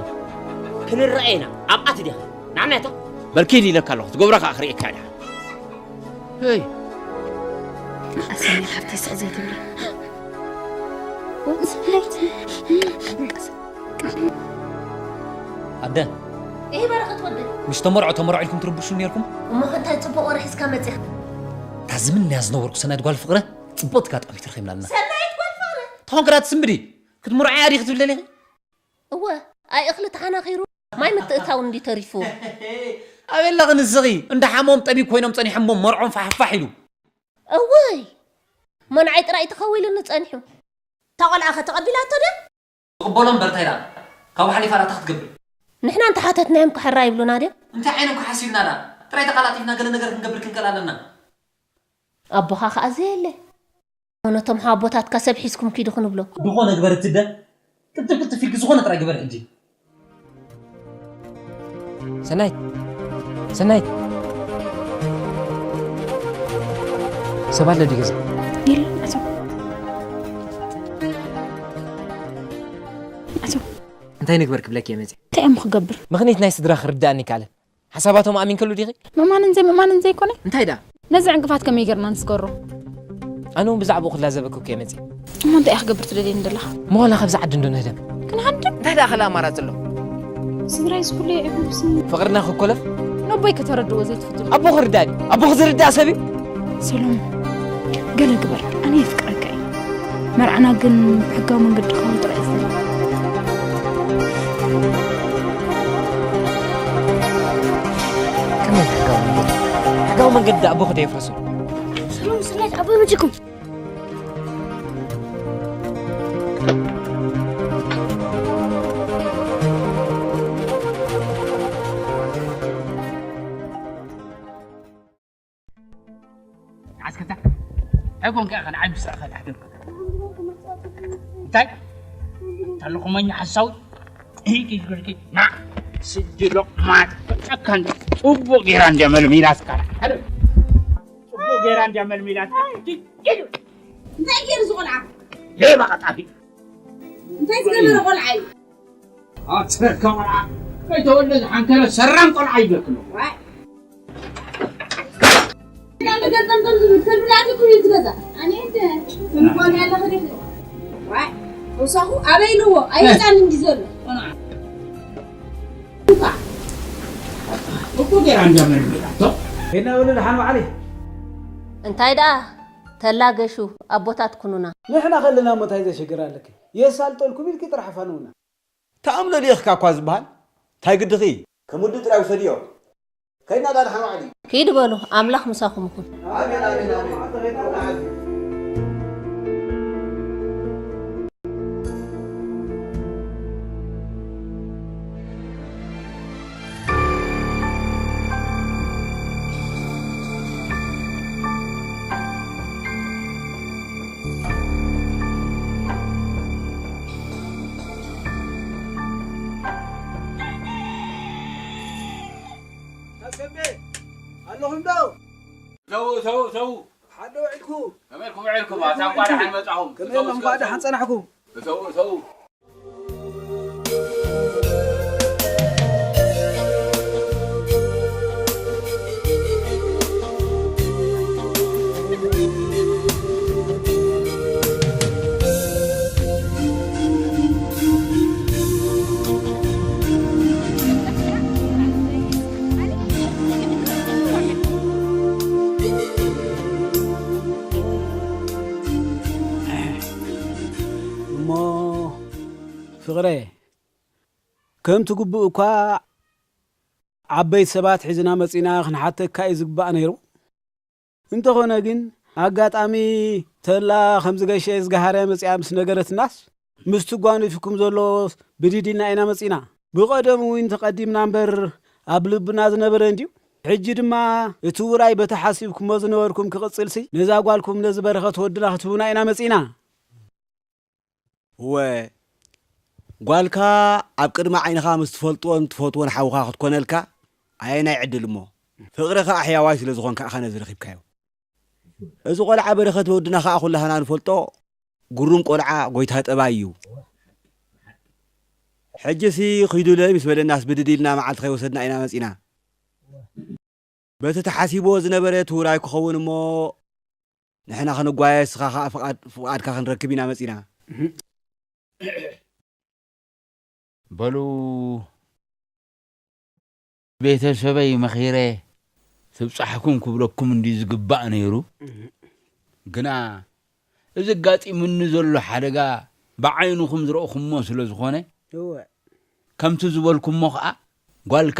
ክንረኣየና ኣብኣ ትደኺ ንዓና እታ በል ኪድ ኢለካ ኣለኹ ትገብሮ ከኣ ክርእየካ ድሓ ሄይ ኣሰኒ ሓፍተይ ስቕ ዘይትብሊ ወንስለይት ኣደ እሂ በረኸት ወደይ ምስ ተመርዖ ተመርዖ ኢልኩም ትርብሹ ነይርኩም እሞ ከ እንታይ ጽቡቕ ወረ ሒዝካ መጺኻ እታ ዝምንያ ዝነበርኩ ሰናይት ጓል ፍቕረ ጽቡቕቲ ኣጋጣሚ ትረኺብና ኣለና ሰናይት ጓል ፍቕረ ተኾንክራ ትስምብዲ ክትምርዖ እያ ዲኺ ትብለኒ ኢኺ እወ ኣይ እኽሊ ተሓናኺሩ ማይ ምትእታው እንዲ ተሪፉ ኣበላ ክንስኺ እንዳ ሓሞም ጠቢብ ኮይኖም ጸኒሖም እሞ መርዖም ፋሕፋሕ ኢሉ። እወይ፣ መናዓይ ጥራይ ተኸዊሉኒ ጸኒሑ። እታ ቆልዓ ኸ ተቐቢላቶ ድያ? ትቕበሎ እምበር እንታይ ደኣ? ካብኡ ሓሊፋ ደኣ እንታይ ክትገብር? ንሕና እንተሓተትናዮም ክሕራ ይብሉና ድዮም? እንታይ ዓይኖም ክሓስዩና ደኣ? ጥራይ ተቓላጢፍና ገለ ነገር ክንገብር ክንክእል ኣለና። ኣቦኻ ኸኣ ዘየለ። ነቶም ሓቦታትካ ሰብ ሒዝኩም ኪዱ ክንብሎ። ዝኾነ ግበር እትደ። ቅልጥፍ ቅልጥፍ ኢልኪ ዝኾነ ጥራይ ግበር ሕጂ። ሰናይት፣ ሰናይት፣ ሰብ ኣሎ ድዩ ገዛ? የለን፣ ኣቶ። ኣቶ። እንታይ ንግበር ክብለኪ እየ መፅየ። እንታይ እዮም ክገብር? ምኽንያት ናይ ስድራ ክርዳእኒ ይከኣልን። ሓሳባቶም ኣሚንከሉ ዲኺ? ምእማንን ዘይምእማንን ዘይኮነ? እንታይ ደኣ? ነዚ ዕንቅፋት ከመይ ጌርና ንስገሮ? ኣነ እውን ብዛዕባኡ ክላዘበኪ እኮ እየ መፅየ። እሞ እንታይ ኢኻ ክገብር ትደልየኒ ዘለኻ? ምዃና ካብዚ ዓዲ እንዶ ንህደም። ክንሃድም? እንታይ ደኣ ካልእ ኣማራፂ ኣሎ? ስድራይስ ኩሉ የዕብብስኒ። ፍቕርና ክኮለፍ? ነቦይ ከተረድኦ ዘይትፍትኑ። ኣቦ ክርዳእ ድዩ? ኣቦ ክዝርዳእ ሰብ እዩ? ሰሎሞን፣ ገለ ግበር። ኣነ የፍቅረካ እየ። መርዓና ግን ብሕጋዊ መንገዲ ክኸውን ጥራይ እየ ዝደሊ። ከመይ ብሕጋዊ መንገዲ? ሕጋዊ መንገዲ ኣቦ ክደ የፍርሱ? ሰሎሞን፣ ስናይት ኣቦ መጺኩም። ዓስከታ፣ እንታይ ኮንካ ኢኻ ንዓይ ምስራኻ ትሕደግ? እንታይ? ተለኹመኛ ሓሳዊ? ሂድ፣ ሂድ፣ ሂድ፣ ና፣ ስዲ ሎቕማት፣ ጨካን፣ ጽቡቕ ጌራ እንድያ መልሚላትካ። ሓደ፣ ጽቡቕ ጌራ እንድያ መልሚላትካ። ሂድ፣ ሂድ። እንታይ ገይሩ እዚ ቆልዓ? ሌባ ቀጣፊ። እንታይ ዝገበረ ቆልዓ እዩ? ኣትረካ ቆልዓ፣ ከይተወልደ ዝሓንከረ ሰራም ቆልዓ ይብለክሎ። ዋይ። እንዳለ ገምጠምጠም ዝብል ከልቢ ደኣ ትኩን እዩ ዝገዛ። ኣነ እንደ እንኳን ያለ ኸደክ። ዋይ። ተውሳኹ ኣበይ ኢልዎ? ኣይወጻን እንዲ ዘሎ። ቆልዓ። እኮ ገይራ እንዳ መልሚላቶ። ከይድና በሉ ደሓን በዓል። እንታይ ደኣ ተላገሹ ኣቦታት ኩኑና። ንሕና ከለና እሞ እንታይ ዘሽግር ኣለኪ? የሳልጠልኩም ኢልኪ ጥራሕ ፋንውና። ተኣምኖ ድኢኽካ እኳ ዝበሃል እንታይ ግድኺ? ከም ውዲ ጥራይ ውሰድዮ። ከይድና ዳድሓን ዋዕሊ። ኪድ በሉ፣ ኣምላኽ ምሳኹም ይኹን። ኣሜን፣ ኣሜን፣ ኣሜን። ኣሰቤ፣ ኣለኹም ዶ? ሰው፣ ሰው፣ ሰው። ሓዶ ውዒልኩ። ከመይ ኢልኩም ውዒልኩም? ኣታ እንኳ ደሓን መጻኹም። ከመይ እተው፣ ኢልኩም እስከ እንኳ ደሓን እተው። ጸናሕኩም? እተው፣ እተው። እሞ ፍቕረ፣ ከምቲ ግቡእ እኳ ዓበይቲ ሰባት ሒዝና መጺና ክንሓተካ እዩ ዝግባእ ነይሩ። እንተኾነ ግን፣ ኣጋጣሚ ተላ ከምዚ ገሸ ዝገሃረ መጺኣ ምስ ነገረትናስ፣ ምስቲ ጓኒፍኩም ዘሎ ብድድ ኢልና ኢና መጺና። ብቐደሙ እውን ተቐዲምና እምበር ኣብ ልብና ዝነበረ እንድዩ። ሕጂ ድማ እቲ ውራይ በቲ ሓሲብኩሞ ዝነበርኩም ክቕጽልሲ፣ ነዛ ጓልኩም ነዚ በረኸት ወድና ክትህቡና ኢና መጺና። እወ፣ ጓልካ ኣብ ቅድሚ ዓይንኻ ምስ ትፈልጥዎን ትፈትዎን ሓውኻ ክትኮነልካ ኣየናይ ዕድል እሞ፣ ፍቕሪ ኸኣ ሕያዋይ ስለ ዝኾንካ ኢኻ ነዚ ረኺብካዮ። እዚ ቖልዓ በረኸት ወድና ኸኣ ኩላህና ንፈልጦ ግሩም ቖልዓ ጎይታ ጠባይ እዩ። ሕጂሲ ኺዱለይ ምስ በለናስ ብድድ ኢልና መዓልቲ ከይወሰድና ኢና መጺና። በቲ ተሓሲብዎ ዝነበረ እቲ ውራይ ክኸውን እሞ፣ ንሕና ክንጓየ፣ ንስኻ ኸኣ ፍቓድ-፣ ፍቓድካ ክንረክብ ኢና መጺና። በሉ፣ ቤተሰበይ መኺረ ትብጻሕኩም ክብለኩም እንድዩ ዝግባእ ነይሩ። ግና እዚ ኣጋጢሙኒ ዘሎ ሓደጋ ብዓይንኹም ዝረእኹሞ ስለ ዝኾነ፣ እወ። ከምቲ ዝበልኩሞ ኸኣ ጓልካ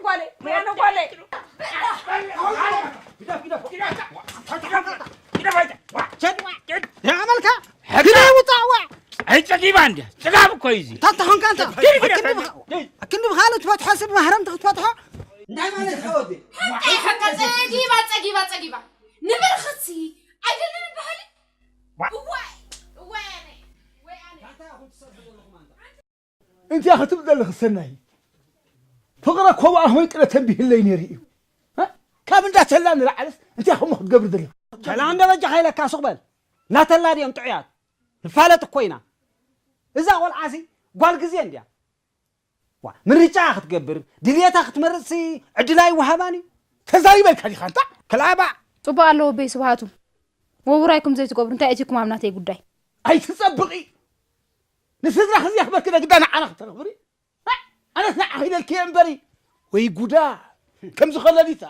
ጓለይ፣ ኣነ ጓለይ። ያመልካ ሕጂ ውፃዋ። ኣይጸጊባ እንድያ ጽጋብ እኮ እዩ እዚ። ታታ ኾንካ እንተ ክንዲ ብኻልእ ትፈትሖ ስብ ማህረም ትኽትፈትሖ እንታይ ማለት ሓወዲ ሓቀይ ሓቀ ጸጊባ ጸጊባ ጸጊባ ንብርኽሲ ኣይደልን በሃሊ እዋይ እዋይ ኣነ ወይ ኣነ እንታይ ክትብል ዘለኺ ሰናይ ፍቕረ ኮቦ ኣህመይ ቅለ ተንቢህለይ ነይሩ እዩ ካብ እንዳ ተላ ንላዓለስ እንታይ ከምኡ ክትገብር ዘለኺ ተላ እንደ በጃኻ ኢለካ ሱቕ በል ናተላ ድዮም ጥዑያት ንፋለጥ እኮ ኢና እዛ ቆልዓሲ ጓል ግዜ እንድያ ዋ ምርጫ ክትገብር ድልየታ ክትመርጽሲ ዕድል ኣይወሃባን እዩ ተዛሪበልካ ዲኻ እንታ ክልኣባ ጽቡቕ ኣለዎ በይ ስብሃቱ ወውራይኩም ዘይትገብሩ እንታይ እቲኩም ኣብ ናተይ ጉዳይ ኣይትጸብቒ ንስድራኺ ዘኽበርኪ ዶ ግዳ ንዓና ክተኽብሪ ኣነስ ንዓኺ ኢለልኪ እየ እምበሪ ወይ ጉዳ ከምዚ ከለሊታ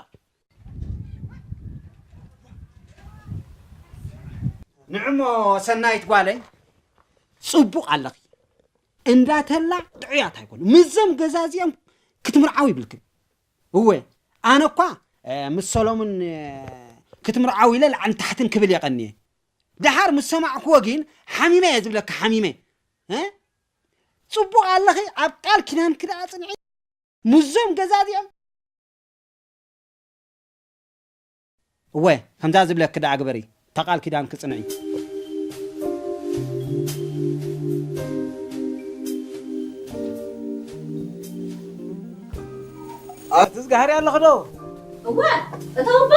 ንዕሞ ሰናይት ጓለይ ጽቡቕ ኣለኺ እንዳተላ ጥዑያት ኣይኮኑ ምስዞም ገዛ እዚኦም ክትምርዓው ይብልክን እወ ኣነ እኳ ምስ ሰሎሙን ክትምርዓው ኢለ ላዕልን ታሕትን ክብል የቐንየ ደሓር ምስ ሰማዕክዎ ግን ሓሚመ እየ ዝብለካ ሓሚመ ጽቡቕ ኣለኺ ኣብ ቃል ኪዳንኪ ደኣ ጽንዒ ምስዞም ገዛ እዚኦም እወ ከምዛ ዝብለኪ ደኣ ግበሪ እታ ቃል ኪዳንኪ ጽንዒ ኣቲ ዝጋህሪ ኣለኺ ዶ እወ እታ እባ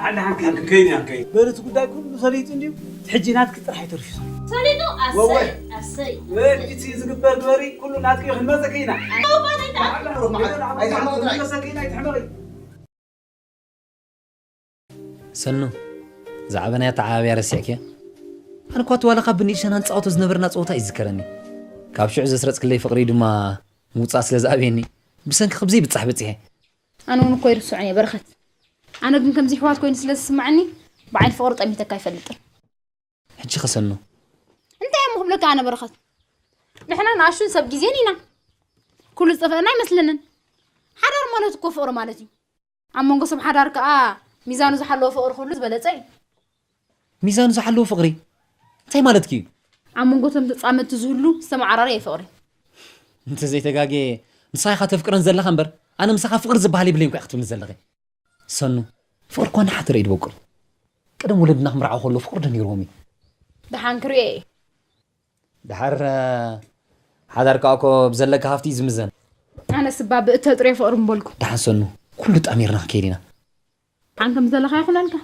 ኣነ ሓንከይን ከይን ኣንከይን በሪ እቲ ጉዳይ ኩሉ ሰሊጡ እንድዩ ሕጂ ናትኪ ጥራሕ ይተርፊ ዘሎ ሰሊጡ ኣሰይ ኣሰይ ወዲቲ ዝግበር ግበሪ ኩሉ ናትኪ ክንመፀኪ ኢና ሰኑ ዛዕባ ናይ ኣተዓባብያ ረሲዕክያ ኣነ እኳ ዋላ ካብ ብንእሽተና ንፃወቶ ዝነበርና ፀወታ እዩ ዝዝከረኒ ካብ ሽዑ ዘስረፅክለይ ፍቕሪ ድማ ምውፃእ ስለ ዝኣብየኒ ብሰንኪ ክብዘይ ብፃሕ በፂሐ ኣነ እውን እኮ ይርስዑን እየ በረኸት ኣነ ግን ከምዚ ኣሕዋት ኮይኑ ስለ ዝስምዓኒ ብዓይኒ ፍቕሪ ጠሚተካ ኣይፈልጥን ሕጂ ከሰኑ እንታይ እሞ ክብለካ ኣነ በረኸት ንሕና ንኣሹን ሰብ ግዜን ኢና ኩሉ ዝጠፈአና ኣይመስለንን ሓዳር ማለት እኮ ፍቕሪ ማለት እዩ ኣብ መንጎ ሰብ ሓዳር ከዓ ሚዛኑ ዝሓለወ ፍቕሪ ክህሉ ዝበለፀ እዩ ሚዛኑ ዝሓለወ ፍቕሪ እንታይ ማለትኪ እዩ ኣብ መንጎ እቶም ተጻመድቲ ዝህሉ ዝተመዓራረየ ፍቕሪ። እንተ ዘይተጋግየ፣ ንስኻ ኢኻ ተፍቅረን ዘለኻ እምበር፣ ኣነ ምሳኻ ፍቕሪ ዝበሃል የብለይን እኮ ኢኻ ክትብልኒ ዘለኺ። ሰኑ፣ ፍቕሪ እኳ ንሓ ትርኢ ድበቁል። ቀደም ወለድና ክምርዓው ከሎ ፍቕሪ ዶ ነይርዎም እዩ? ደሓን ክርእዮ እየ። ደሓር፣ እ፣ ሓዳር ከኣ እኮ ብዘለካ ሃፍቲ እዩ ዝምዘን። ኣነስ እባ ብእተጥርዮ ፍቕሪ ምበልኩ። ደሓን ሰኑ፣ ኩሉ ጣሚርና ክንከይድ ኢና። ዓን ከም ዘለኻ ይኹነልካ።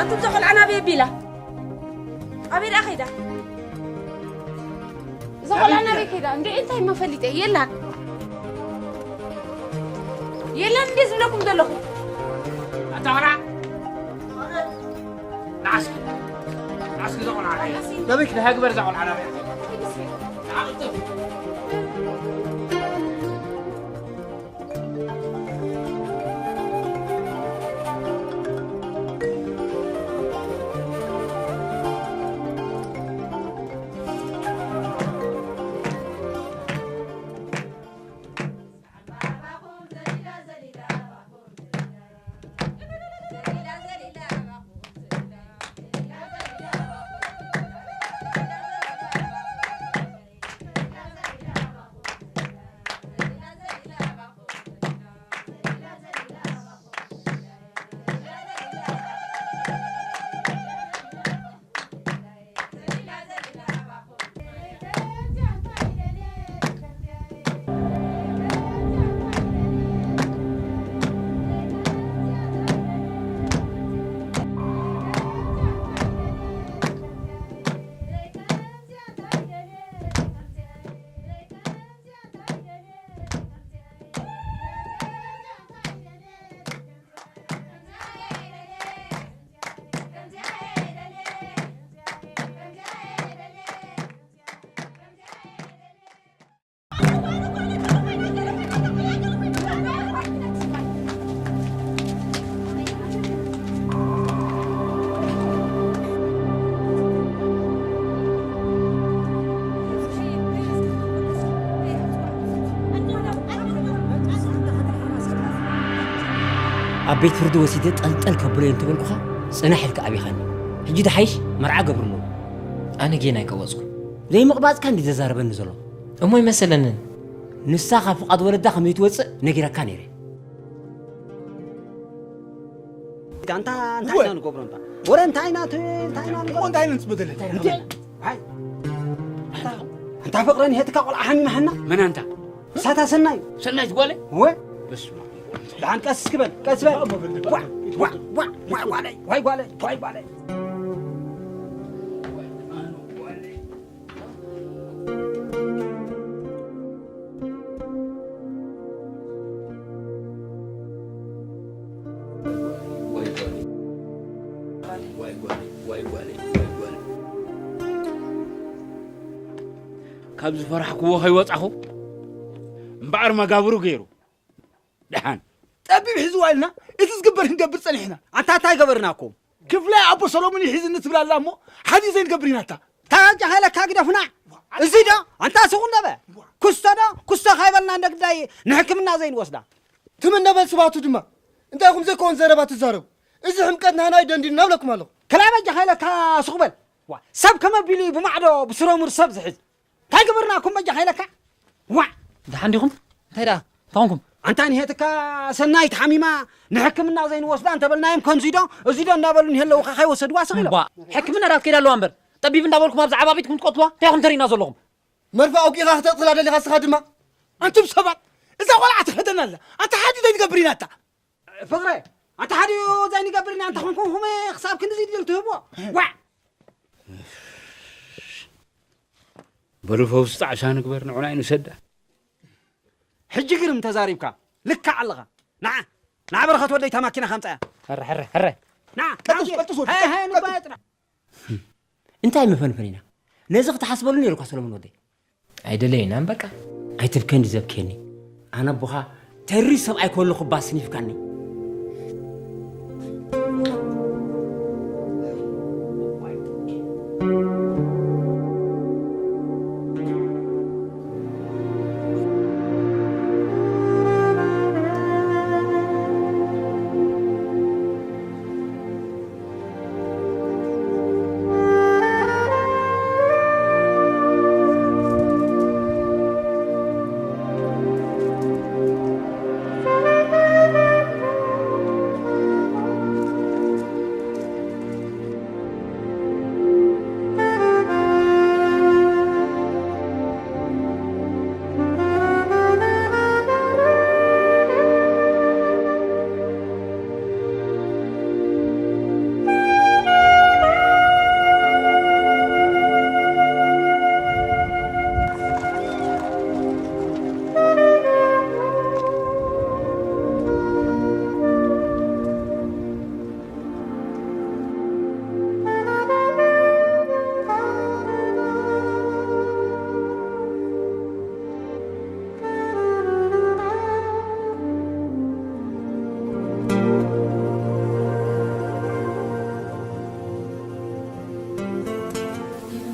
ኣቱም እዛ ቆልዓ ናበይ ኣቢላ? ኣበይ ደኣ ከይዳ? እዛ ቆልዓ ናበይ ከይዳ? እንዴ እንታይ መፈሊጠ የላን። የላን እንዴ ዝብለኩም ዘለኹ። ኣታ ቆልዓ። ንዓስኪ። ንዓስኪ እዛ ቆልዓ ናበይ? ናበይ ክዳ? ሃግበር እዛ ቆልዓ ናበይ? ኣብ ቤት ፍርዲ ወሲደ ጠልጠል ከብሎ እየ እንተበልኩኻ፣ ጽናሕ ኢልካ ኣብይኻኒ። ሕጂ ደሓይሽ መርዓ ገብርሉ። ኣነ ጌና ኣይቀወጽኩ። ዘይምቕባጽካ እንዲ ዘዛረበኒ ዘሎ። እሞ ኣይመሰለንን። ንሳ ካብ ፍቓድ ወለዳ ከመይ ትወጽእ ነጊረካ ነይረ። ኣንታ እንታይ እወ። ኢና ንገብሮ እንታ? ወረ እንታይ ኢና ት-፣ እንታይ ኢና ንገብሮ? እንታይ ኢና ንጽበ ዘለና? እንታይ ኢና እንዴ? ንገብሮ? ኣይ። ኣንታ፣ ኣንታ ፍቕረን ሄትካ ቆልዓ ሓሚማሃና? መን ኣንታ? ሳታ ሰናይ። ሰናይት ጓለይ? እወ። በስመ ኣብ። ደሓን ቀስ ክበል፣ ቀስ በል። ዋዕ፣ ዋዕ፣ ዋዕ፣ ዋዕ ጓለይ፣ ዋይ ጓለይ፣ ዋይ ጓለይ። ካብ ዝፈራሕክዎ ከይወጻኹ እምበኣር መጋብሩ ገይሩ። ደሓን። ጠቢብ ሒዝዋ ኢልና እቲ ዝግበር ክንገብር ጸኒሕና። ኣንታ እንታይ ገበርናኩም? ክፍላይ ኣቦ ሰሎሙን እዩ ሒዝኒ ትብል ኣላ እሞ ሓዲ ዘይንገብር ኢና ኣታ። ታጃ ሃይለካ ግደፉና። እዚ ዶ ኣንታ ስኹ እንደበ? ኩስቶ ዶ? ኩስቶ ካይበልና እንደ ግዳይ ንሕክምና ዘይንወስዳ። ትም እንደበል ስባቱ ድማ እንታይ ኢኹም ዘይኮን ዘረባ ትዛረቡ? እዚ ሕምቀት ናህና እዩ ደንዲንና እብለኩም ኣለኹ። ክላበጃ ሃይለካ ስኹ በል። ዋ፣ ሰብ ከመ ቢሉ እዩ ብማዕዶ ብስረሙር ሰብ ዝሕዝ? እንታይ ግብርና እኩም በጃ ሃይለካ? ዋ! ደሓን ዲኹም? እንታይ ደኣ? እንታይ ኮንኩም? ኣንታ ንሄትካ ሰናይት ሓሚማ ንሕክምና ዘይንወስዳ እንተበልናዮም ከምዚ ዶ፣ እዚ ዶ እንዳበሉ ንሄለውኻ ካይወሰድዋ ስቕ ኢሎም። እምቧ፣ ሕክምና ዳት ከይዳ ኣለዋ እምበር፣ ጠቢብ እንዳበልኩም ኣብዚ ዓባቢትኩም ትቆትዋ፣ እንታይ ኢኹም ተሪና ዘለኹም? መርፌ ኣውቂኻ ክተቕትላ ደሊኻ እስኻ ድማ? ኣንቱም ሰባት፣ እዛ ቆልዓ ትኸደና ኣላ። ኣንታ ሓዲ ዘይንገብር ኢና ኣታ። ፍቕረ፣ ኣንታ ሓዲ ዘይንገብር ኢና ኣንታ ኮንኩም ክሳብ ክንድዚ ድል ትህብዎ? ዋዕ! በሉ ፈውሲ ጣዕሳ ንግበር፣ ንዑና ኣይንሰዳ። ሕጂ ግርም ተዛሪብካ፣ ልክዕ ኣለኻ። ንዓ፣ ንዓ በረኸት ወደይ እታ ማኪና ካምጻያ። ሕረ፣ ሕረ፣ ሕረ። ና፣ ቀጥስ፣ ቀጥስ ወዲ፣ ሃይ፣ ሃይ፣ ቀጥስ። ንባየጥና። እንታይ መፈንፈን ኢና? ነዚ ክትሓስበሉ ነይሩካ ሰሎሞን ወደይ። ኣይደለይናን በቃ። ኣይትብከ እንዲ ዘብክየኒ። ኣነ ኣቦኻ ተሪ ሰብኣይ ከለኹ እባ ስኒፍካኒ።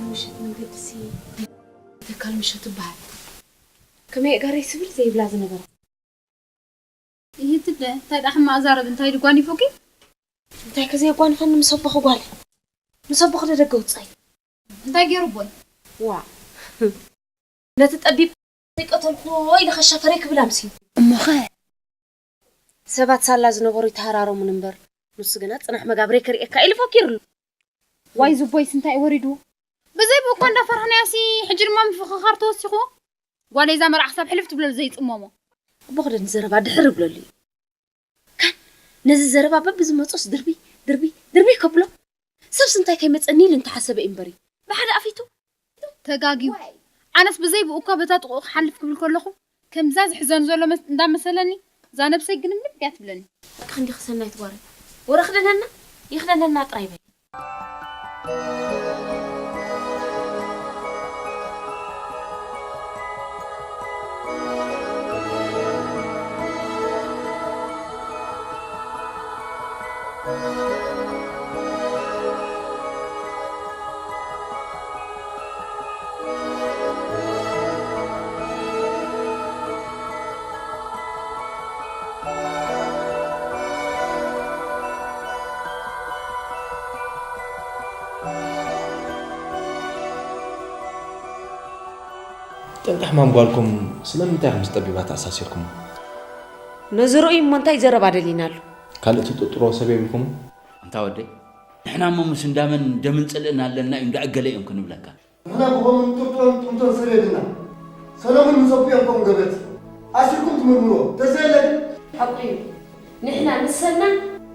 ምሸት መንገዲ ሲ ተካል ምሸት ትበሃል። ከመይ ጋረይ ስብር ዘይብላ ዝነበረት። ይህትደ እንታይ ደኣ ሕማቕ ዛረብ እንታይ ድጓኒፉኪ? እንታይ ከዘየጓንፈኒ ምስ ኣቦኺ ጓል። ምስ ኣቦኺ ደደገ ውጻኢ። እንታይ ገይሩ ኣቦይ? ዋ። ነቲ ጠቢብ ዘይቀተልኩዎ ኢለ ከሻፈረይ ክብል ኣምስዩ። እሞኸ? ሰባት ሳላ ዝነበሩ ይተሃራረሙን እምበር፣ ንሱ ግና ጽናሕ መጋብረይ ከርእየካ ኢሉ ፈኪሩሉ። ዋይ ዝቦይስ እንታይ ወሪዱ? ብዘይ ብእኳ እንዳፈርሕናያሲ፣ ሕጂ ድማ ምፍኽኻር ተወሲኹ። ጓለይ እዛ መርዓ ክሳብ ሕልፍ ትብለሉ ዘይጽመሞ። ኣቦ ክደን ዘረባ ድሕር ይብለሉ እዩ። ካን ነዚ ዘረባ በብዝመጾስ ድርቢ፣ ድርቢ፣ ድርቢ ከብሎ። ሰብስ እንታይ ከይመጸኒ ኢሉ እንተሓሰበ እዩ እምበሪ። ብሓደ ኣፊቱ። ተጋግዩ። ኣነስ ብዘይ ብኡ እኳ በታ ጥቕኡ ክሓልፍ ክብል ከለኹ፣ ከምዛ ዝሕዘን ዘሎ መስ-፣ እንዳመሰለኒ፣ እዛ ነብሰይ ግንብልብ እያ ትብለኒ። ሓቅኺ እንዲኺ ሰናይት ጓለይ። ወረ ክደነና፣ ይኽደነና ጥራይ በይ። ጠንቂ ሕማም ጓልኩም ስለምንታይ ኢኹም ምስ ጠቢባት ኣሳሲርኩሞ? ነዚ ርእዩ እሞ እንታይ ዘረባ ደሊናሉ? ካልእ ትጥርጥሮ ሰብ የብልኩም? ኣንታ ወደይ፣ ንሕና እሞ ምስ እንዳመን ደምን ጽልእን ኣለና እዩ፣ እንዳ እገለ እዮም ክንብለካ። ንሕና ብኸምኡ ንጥርጥሮን ጥምቶን ሰብ የብልና። ሰሎምን ምስ ኣቦኦም ከምኡ ገበት። ኣሲርኩም ትምርምርዎ። ተዘየለ ግን ሓቁ እዩ። ንሕና ንሰብና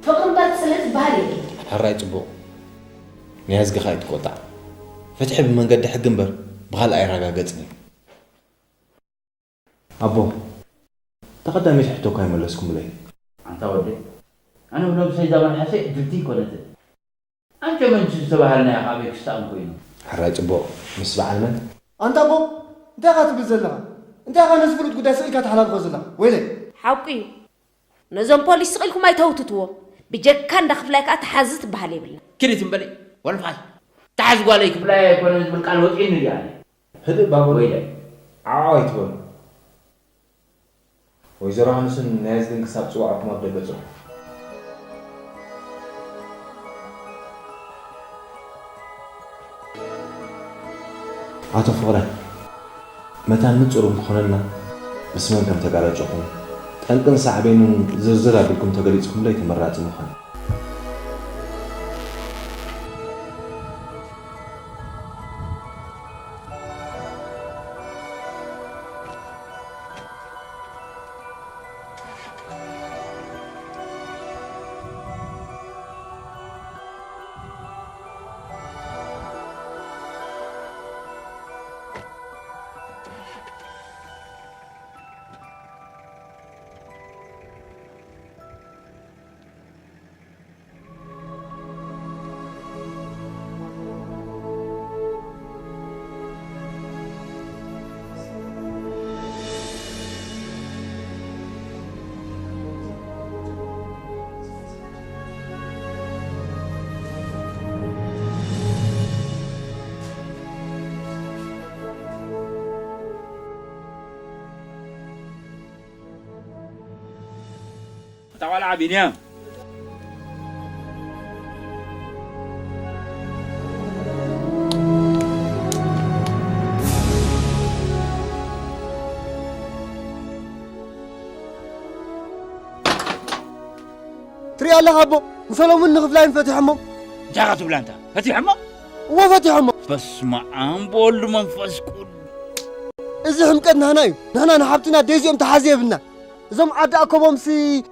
ፍቕሪ እምበር ጽልእ ዝበሃል የለን። ሕራይ ጽቡቕ። ንያዝግኻ ኣይትቆጣዕ። ፍትሒ ብመንገዲ ሕጊ እምበር ብኻልእ ኣይረጋገጽን እዩ። ኣቦ፣ እታ ቀዳመይቲ ሕቶኳ ኣይመለስኩምለይ። ኣንታ ወደይ፣ ኣነ ብነብሰይ እዛ መልሓሰይ ዕድልቲ ኣይኮነትን። ኣንጨመንጭ ዝተባሃልናዮ ካበይ ክስታም ኮይኑ? ሕራይ ጽቡቕ፣ ምስ በዓል መን? ኣንታ ኣቦ፣ እንታይ ኢኻ ትብል ዘለኻ? እንታይ ኢኻ ነዚ ፍሉጥ ጉዳይ ስቕ ኢልካ ተሓላልፎ ዘለኻ? ወይለይ! ሓቁ እዩ። ነዞም ፖሊስ ስቕ ኢልኩም ኣይተውትትዎም። ብጀካ እንዳ ክፍላይ ከኣ ተሓዚ ትበሃል የብልና። ክዲ ትም በሊ፣ ወልፋይ። ተሓዚ ጓለይ ክፍላይ ኣይኮነን ዝብል ቃል ወጺኡኒ ድዩ ኣነ? ህድእ ባቦ። ወይለይ። ዓው ኣይትበሉ። ወይዘሮ ሃንስን ናይ ዝግን ክሳብ ጽዋዕኩም ኣብ ደገ ጽንሑ። ኣቶ ፍቕረ፣ መታን ንጹር እንክኾነልና ምስ መን ከም ተጋጨኹም፣ ጠንቅን ሳዕቤኑን ዝርዝር ኣቢልኩም ተገሊጽኩምለይ ተመራጺ ምኾነ። እታ ቆልዓ ቢንያም። ትሪኢ ኣለኻ ኣቦ፣ ንሰሎሙን ንኽፍላይን ፈቲሖሞ። እንታይ ኢኻ ትብላ እንታ? ፈቲሖሞ? እወ ፈቲሖሞ። በስመ ኣብ ወወልድ መንፈስ ቅዱስ። እዚ ሕምቀት ናህና እዩ። ናህና ንሓብትና ደይዚኦም ተሓዚ የብልና። እዞም ዓዲ ኣኮቦምሲ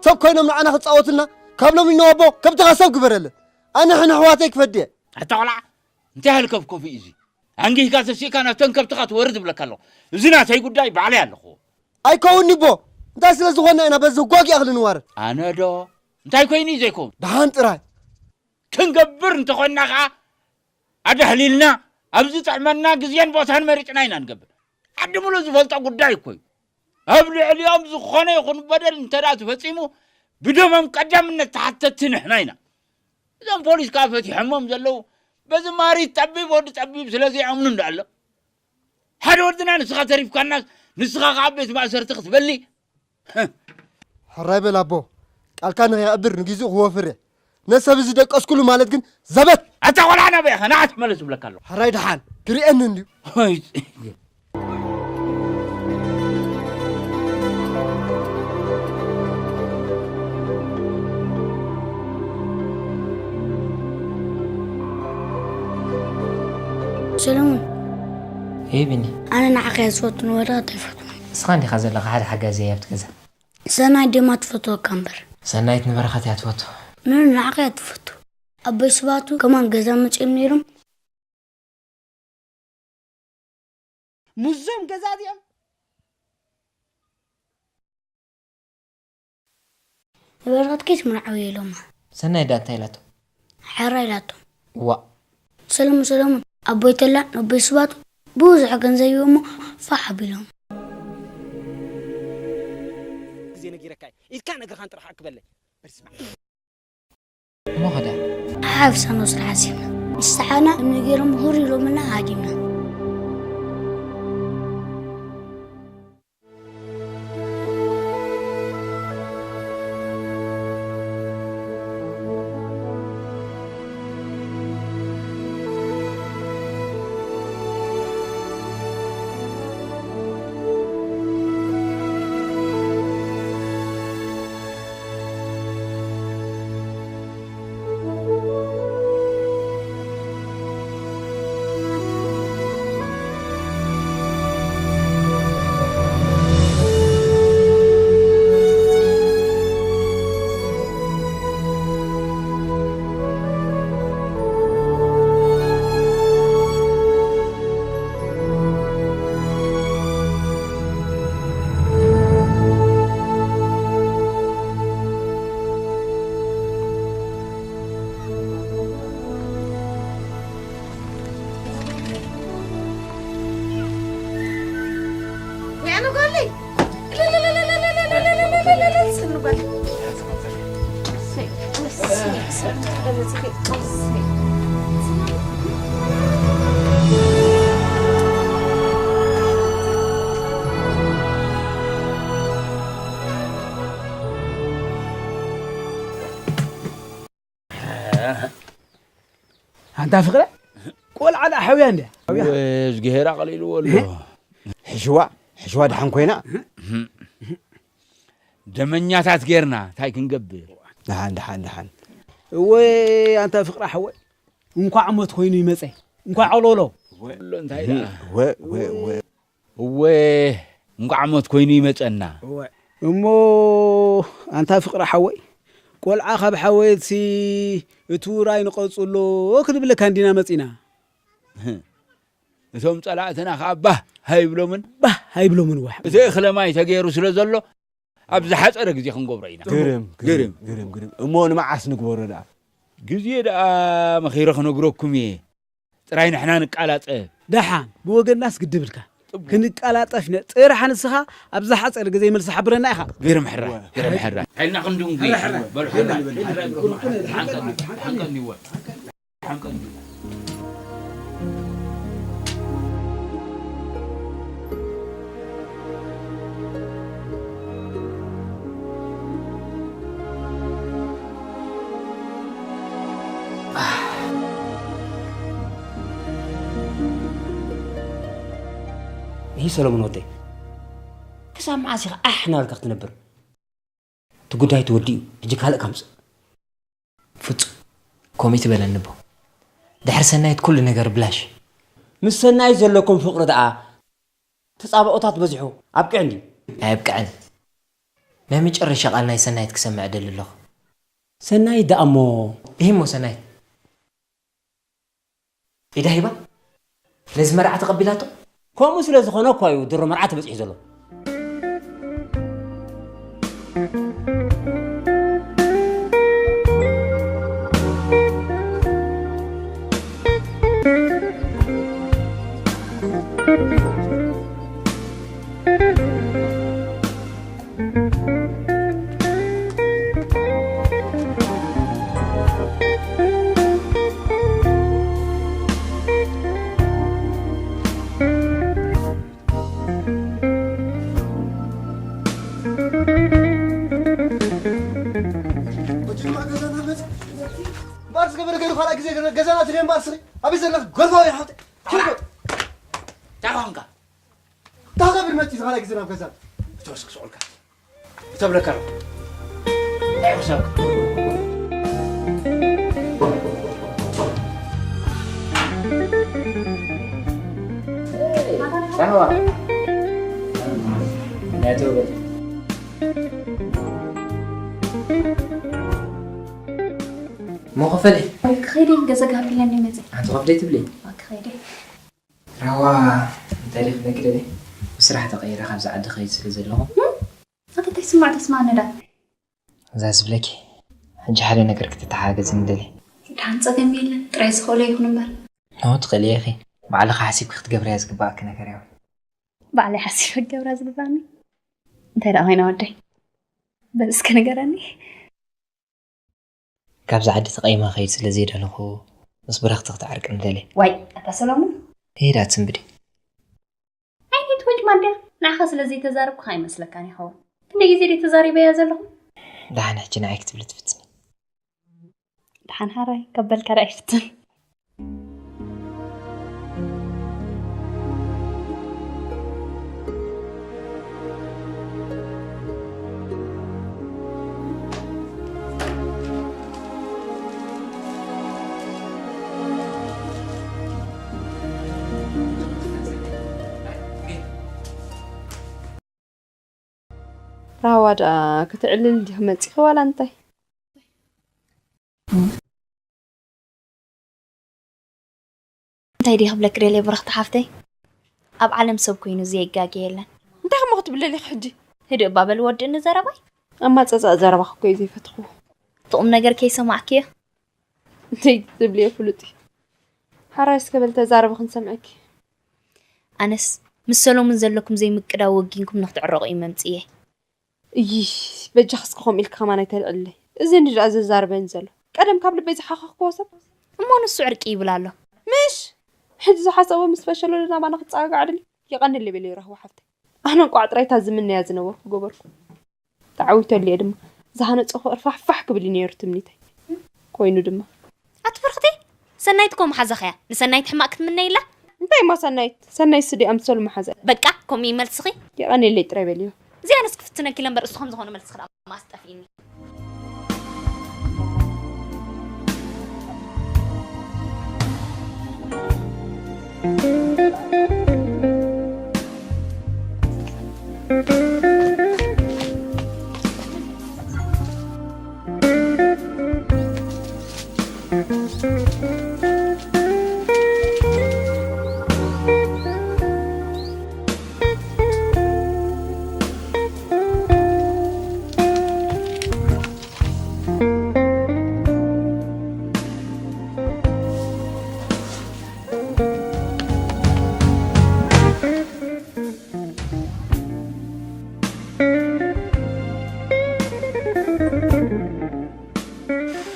ሰብ ኮይኖም ንዓና ክጻወቱልና። ካብ ሎሚ ንወቦ ከብትኻ ሰብ ግበረለን። ኣነ ሕነ ኣሕዋተይ ክፈድየ። ኣታ ቆልዓ፣ እንታይ ያህል ከፍከፉ እዩ እዚ? ኣንጊህካ ተሲእካ ናብተን ከብትኻ ትወርድ እብለካ ኣለኹ። እዚ ናተይ ጉዳይ ባዕለይ ኣለኹዎ። ኣይከውንኒ ቦ፣ እንታይ ስለ ዝኾንና ኢና በዚ ህጓጊ ኣኽሊ ንዋረድ? ኣነ ዶ? እንታይ ኮይኑ እዩ ዘይከውን? ደሓን ጥራይ። ክንገብር እንተኾንና ኸዓ ኣዳህሊልና ኣብ ዝጥዕመና ግዜን ቦታን መሪጽና ኢና ንገብር። ዓዲ ሙሉእ ዝፈልጦ ጉዳይ እኮ እዩ። ኣብ ልዕሊኦም ዝኾነ ይኹን በደል እንተ ደኣ ተፈጺሙ ብደሞም ቀዳምነት ተሓተትቲ ንሕና ኢና። እዞም ፖሊስ ከኣ ፈቲሖሞም ዘለዉ በዚ ማሪት ጠቢብ ወዲ ጠቢብ ስለ ዘይኣምኑ እንዳ ኣሎ። ሓደ ወድና ንስኻ ተሪፍካናስ ንስኻ ከኣ ቤት ማእሰርቲ ክትበሊ። ሕራይ በል ኣቦ፣ ቃልካ ንኸይኣብር ንጊዜኡ ክወፍር እየ። ነሰብ እዚ ደቀስኩሉ ማለት ግን ዘበት። ኣታ ቆልዓ ናበይ ኢኻ? ንዓ ተመለስ እብለካ ኣለኹ። ሕራይ ደሓን ክርእየኒ እንድዩ። ሰለሙን፣ ሄይ ቢኒ። ኣነ ንዓኻ እየ ዝፈቱ፣ ንወድኻ ኣይትፈትዎ። ንስኻ እንዲኻ ዘለኻ ሓደ ሓጋዚ እየ ኣብቲ ገዛ። ሰናይት ድማ ትፈትወካ እምበር። ሰናይት ንበረኸት እያ ትፈቱ። ኖኖ፣ ንዓኻ እያ ትፈቱ። ኣቦይ ስብሃቱ ከማን ገዛ መጺኦም ነይሮም። ምስዞም ገዛ እዚኦም ንበረኸት ከይትምርዓው ኢሎማ። ሰናይ ደኣ እንታይ ኢላቶ? ሕራይ ኢላቶ። ዋእ። ሰለሙን ሰለሙን ኣቦይ ተላ ነቦይ ስባቱ ብዙሕ ገንዘብ ይህቦ እሞ ፋሕ ኣቢሎም። ግዜ ነጊረካ እየ ኢድካ ነገርካን ጥራሕ ኣክበለይ። በስመ ኣብ። እሞ ኸዳ ሓፍሳኖ ስራሕ ኣሲብና ምስ ሰሓና እምኒ ገይሮም ሁር ኢሎምና ሃዲምና። ኣንታ ፍቕረ ቆልዓ ደኣ ሓውያ እንድያ። እዝግሄር ኣቕሊልዎ ኣሎ። ሕሽዋ ሕሽዋ ደሓን ኮይና። ደመኛታት ጌርና እንታይ ክንገብር? ደሓን ደሓን ደሓን። እወ ኣንታ ፍቕረ ሓወይ እንኳዕ ሞት ኮይኑ ይመጸ። እንኳዕ ኦሎሎ። እንታይ ደኣ? እወ እንቋዕ ሞት ኮይኑ ይመጸና። እሞ ኣንታ ፍቕሪ ሓወይ ቆልዓ ካብ ሓወየትሲ እቲ ውራይ ንቐጽሎ ክንብለካ እንዲና መጺና። እቶም ጸላእትና ከኣ ባህ ኣይብሎምን። ባህ ኣይብሎምን ዋ። እቲ እኽለ ማይ ተገይሩ ስለ ዘሎ ኣብ ዝሓጸረ ግዜ ክንገብሮ ኢና። ግርም ግርም ግርም ግርም። እሞ ንመዓስ ንግበሮ ደኣ? ግዜ ደኣ መኺረ ክነግረኩም እየ። ጥራይ ንሕና ንቃላጠፍ። ደሓን ብወገንናስ ግድብልካ ክንቃላጠፍ ነ ጥራሕ ንስኻ ኣብ ዝሓፀረ ግዜ መልሲ ሓብረና ኢኻ። ግርም ሕራይ ግርም ሕራይ ሓይልና ክንድንጉ በሉ ሕራይ ሓንቀንዎ ሓንቀንዎ ይህ ሰሎሞን ወደይ፣ ክሳብ መዓስ ኢኻ ኣሕ እናበልካ ክትነብር? እቲ ጉዳይ ተወዲኡ፣ ሕጂ ካልእ ካምጽእ። ፍጹም፣ ኮሚት በለኒ ኣቦ። ድሕሪ ሰናይት ኩሉ ነገር ብላሽ። ምስ ሰናይት ዘለኩም ፍቕሪ ደኣ ተጻብኦታት በዚሑ ኣብቅዕ እንድዩ። ኣየብቅዕን። ናይ መጨረሻ ቃል ናይ ሰናይት ክሰምዕ እደሊ ኣለኹ። ሰናይት ደኣ እሞ? ኢሂ እሞ ሰናይት። ኢዳ ሂባ ነዚ መርዓ ተቐቢላቶ? ከምኡ ስለ ዝኾነ እኳ እዩ ድሮ መርዓ ተበጺሑ ዘሎ። እምበኣር ዝገበረ ገይሩ ካልኣይ ግዜ ገዛና ትሪኦ እምበኣር ስሪ ኣበይ ዘለኺ ጎልፋዊ ሓፍተይ እንታይ ኾንካ? እንታይ ክብል መፂ ዝኻላ ግዜ ናብ ገዛ? እቶ እስኪ ስቑልካ። እቶ ብለካ። እንታይ ክሳብ? ራህዋ። ናይ ተውበት። ሞ ክፈል። ክኸይድ እየ፣ ገዛ ጋህቢለኒ መፅእ። ሓንቲ ኮፍ ደይ ትብሊ? ክኸይድ እየ። ራዋ፣ እንታይ ደይ ክብለኪ ደልየ? ብስራሕ ተቐይረ ካብዚ ዓዲ ኸይድ ስለ ዘለኹ። እም? ኣታ እንታይ ስማዕ ተስማዕኒ ዳ? እዛ ዝብለኪ፣ ሕጂ ሓደ ነገር ክትተሓጋገዝኒ ደልየ። ደሓን ጸገም የለን፣ ጥራይ ዝኽእሎ ይኹን እምበር። ኖ፣ ትኽእሊ ኢኺ። ባዕልኺ ሓሲብኪ ክትገብርያ ዝግባኣኪ ነገር እዩ። ባዕለይ ሓሲበ ክገብራ ዝግባኣኒ? እንታይ ደኣ ኮይና ወደይ? በል እስከ ንገረኒ። ካብዚ ዓዲ ተቐይመ ክኸይድ ስለ ዘይደለኹ፣ ምስ ብረኽቲ ክትዓርቅኒ ደልየ። ዋይ፣ ኣታ ሰሎሙን። ከይዳ ትስንብዲ። ዓይነት ወልድ ማድያ፣ ንዓኻ ስለ ዘይተዛረብኩኻ ኣይመስለካን ይኸውን። ክንደይ ግዜ ድየ ተዛሪበያ ዘለኹ? ደሓን ሕጂ ንዓይ ክትብሊ ትፍትኒ። ደሓን ሓራይ፣ ካብ በልካ ደኣ ይፍትን። ራህዋ ደኣ ክትዕልል ዲኺ መጺኺ ዋላ እንታይ? እንታይ ድየ ክብለኪ ደልየ ብርኽቲ ሓፍተይ? ኣብ ዓለም ሰብ ኮይኑ ዘየጋግየ የለን። እንታይ እሞ ክትብሊ ደሊኺ ሕጂ? ህድእ እባ በል ወድእኒ ዘረባይ። ኣማጻጽኣ ዘረባኺ እኮ እዩ ዘይፈተኽዎ። እቲ ቁም ነገር ከይሰማዕክዮ። እንታይ ትብልዮ ፍሉጥ እዩ። ሓራይ እስከ በል ተዛረቢ ክንሰምዐኪ። ኣነስ ምስ ሰሎሙን ዘለኩም ዘይምቅዳው ወጊንኩም ንክትዕረቑ እዩ መምጽኤ። እይሽ፣ በጃኺ እስኪ ከምኡ ኢልኪ ከማን ኣይተልዕልለይ። እዚ እንዲ ደኣ ዘዛርበኒ ዘሎ። ቀደም ካብ ልበይ ዝሓኸኽክዎ ሰብ። እሞ ንሱ ዕርቂ ይብል ኣሎ። ምሽ! ሕጂ ዝሓሰቦ ምስ ፈሸለሉ ናባና ክጸጋጋዕ ድልዩ። የቐንየለይ በልዮ ራህዋ ሓፍተይ። ኣነ እንቋዕ ጥራይ እታ ዝምነያ ዝነበርኩ ገበርኩ። ተዓዊተሉ እየ ድማ። ዝሃነጸኹ እርፋሕፋሕ ክብል እዩ ነይሩ ትምኒተይ። ኮይኑ ድማ። ኣቲ ብርኽቲ፣ ሰናይት እኮ መሓዛኺ እያ። ንሰናይት ሕማቕ ክትምነይላ? እንታይ እሞ ሰናይት? ሰናይት ስዲ ኣምሰሉ መሓዛ። በቃ፣ ከምኡ እዩ መልስኺ? የቐንየለይ ጥራይ በልዮ። እዚኣንስ ክፍትነኪ ኢለ እምበር፣ እሱ ከም ዝኾነ መልስኺ ደኣ ማስጠፊእኒ።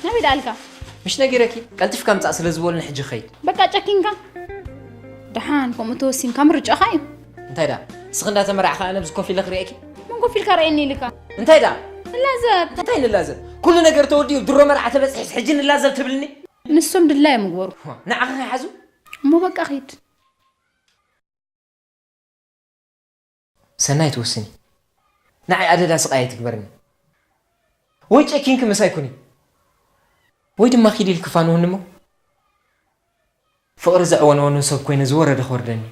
ናበይ ደኣልካ? ምሽ ነጊረኪ፣ ቀልጢፍካ ምጻእ ስለ ዝበሉኒ ሕጂ ኸይድ። በቃ ጨኪንካ። ደሓን ከምኡ ተወሲንካ ምርጫኻ እዩ። እንታይ ደኣ? እስኺ እንዳተመራዕኻ ኣነ ኣብዚ ኮፍ ኢለ ክርእየኪ? መን ኮፍ ኢልካ ርእየኒ ኢልካ? እንታይ ደኣ? ንላዘብ። እንታይ ንላዘብ? ኩሉ ነገር ተወዲኡ ድሮ መርዓ ተበጺሑስ ሕጂ ንላዘብ ትብልኒ? ንሶም ድላዮም ይግበሩ። ንዓኺ ከይሓዙ? እሞ በቃ ኺድ። ሰናይት ወስኒ። ንዓይ ኣደዳ ስቓይ ኣይትግበርኒ። ወይ ጨኪንኪ ምሳይ ኩኒ፣ ወይ ድማ ኪዲ ኢልኪ ፋንውኒ እሞ፣ ፍቕሪ ዘዕወንወኑ ሰብ ኮይነ ዝወረደ ክወርደኒ።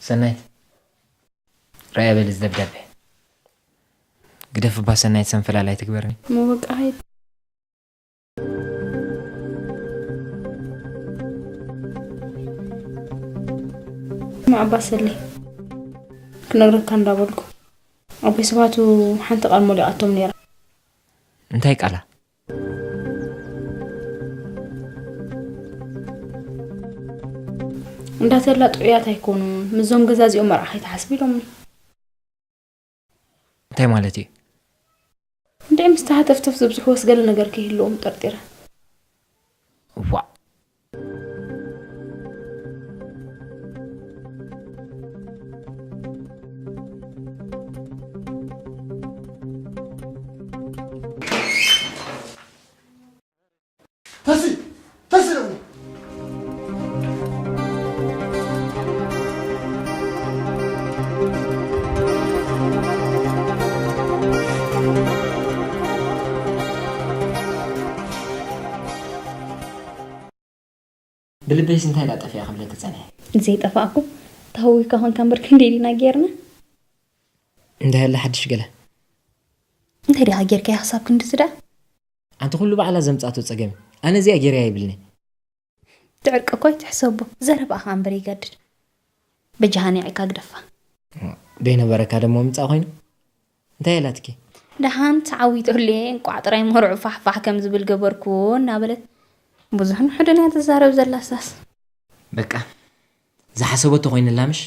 ሰናይት፣ ራእያ በሊ እዚ ደብዳቤ። ግደፍ እባ ሰናይት፣ ሰንፈላል ኣይትግበርኒ። እሞ በቃ ሃይድ። እሞ ኣባ ሰለይ፣ ክነግረካ እንዳበልኩ፣ ኣቦይ ስብሃቱ ሓንቲ ቃል ሞሊቓቶም ነይራ። እንታይ ቃላ? እንዳተላ ጥዑያት ኣይኮኑን፣ ምስዞም ገዛ እዚኦም መርዓ ከይትሓስብ ኢሎምኒ። እንታይ ማለት እዩ? እንድዒ ምስቲ ሃተፍተፍ ዘብዝሕዎስ ገለ ነገር ከይህልዎም ጠርጢረ። ዋእ። ተሲ፣ ተሲ ደሞ። ብልበይስ እንታይ ኢላ ጠፊኣ ክብለኪ ጸኒሐ። ዘይጠፋእኩም፣ ተሃዊካ ኮንካ እምበር ክንደይ ዲና ጌርና? እንታይ ኣለ ሓድሽ ገለ? እንታይ ዲኻ ጌርካያ ክሳብ ክንድዚ ደኣ? ኣንቲ ኩሉ ባዕላ ዘምጻእቶ ጸገም፣ ኣነ እዚኣ ጌርያ ይብልኒ። ትዕርቂ እኮ ኣይትሕሰቦ፣ ዘረባኣ ከኣ እምበር ይገድድ። በጃኻ ኒዕካ ግደፋ። ደይነበረካ ደሞ ምጻእ ኮይኑ? እንታይ ኢላትኪ? ደሓን ተዓዊተሉ እየ፣ እንቋዕ ጥራይ መርዑ ፋሕፋሕ ከም ዝብል ገበርኩዎ እናበለት ብዙሕን ውሑድን እያ ትዛረብ ዘላ። እሳስ በቃ ዝሓሰበቶ ኮይንላ ምሽ?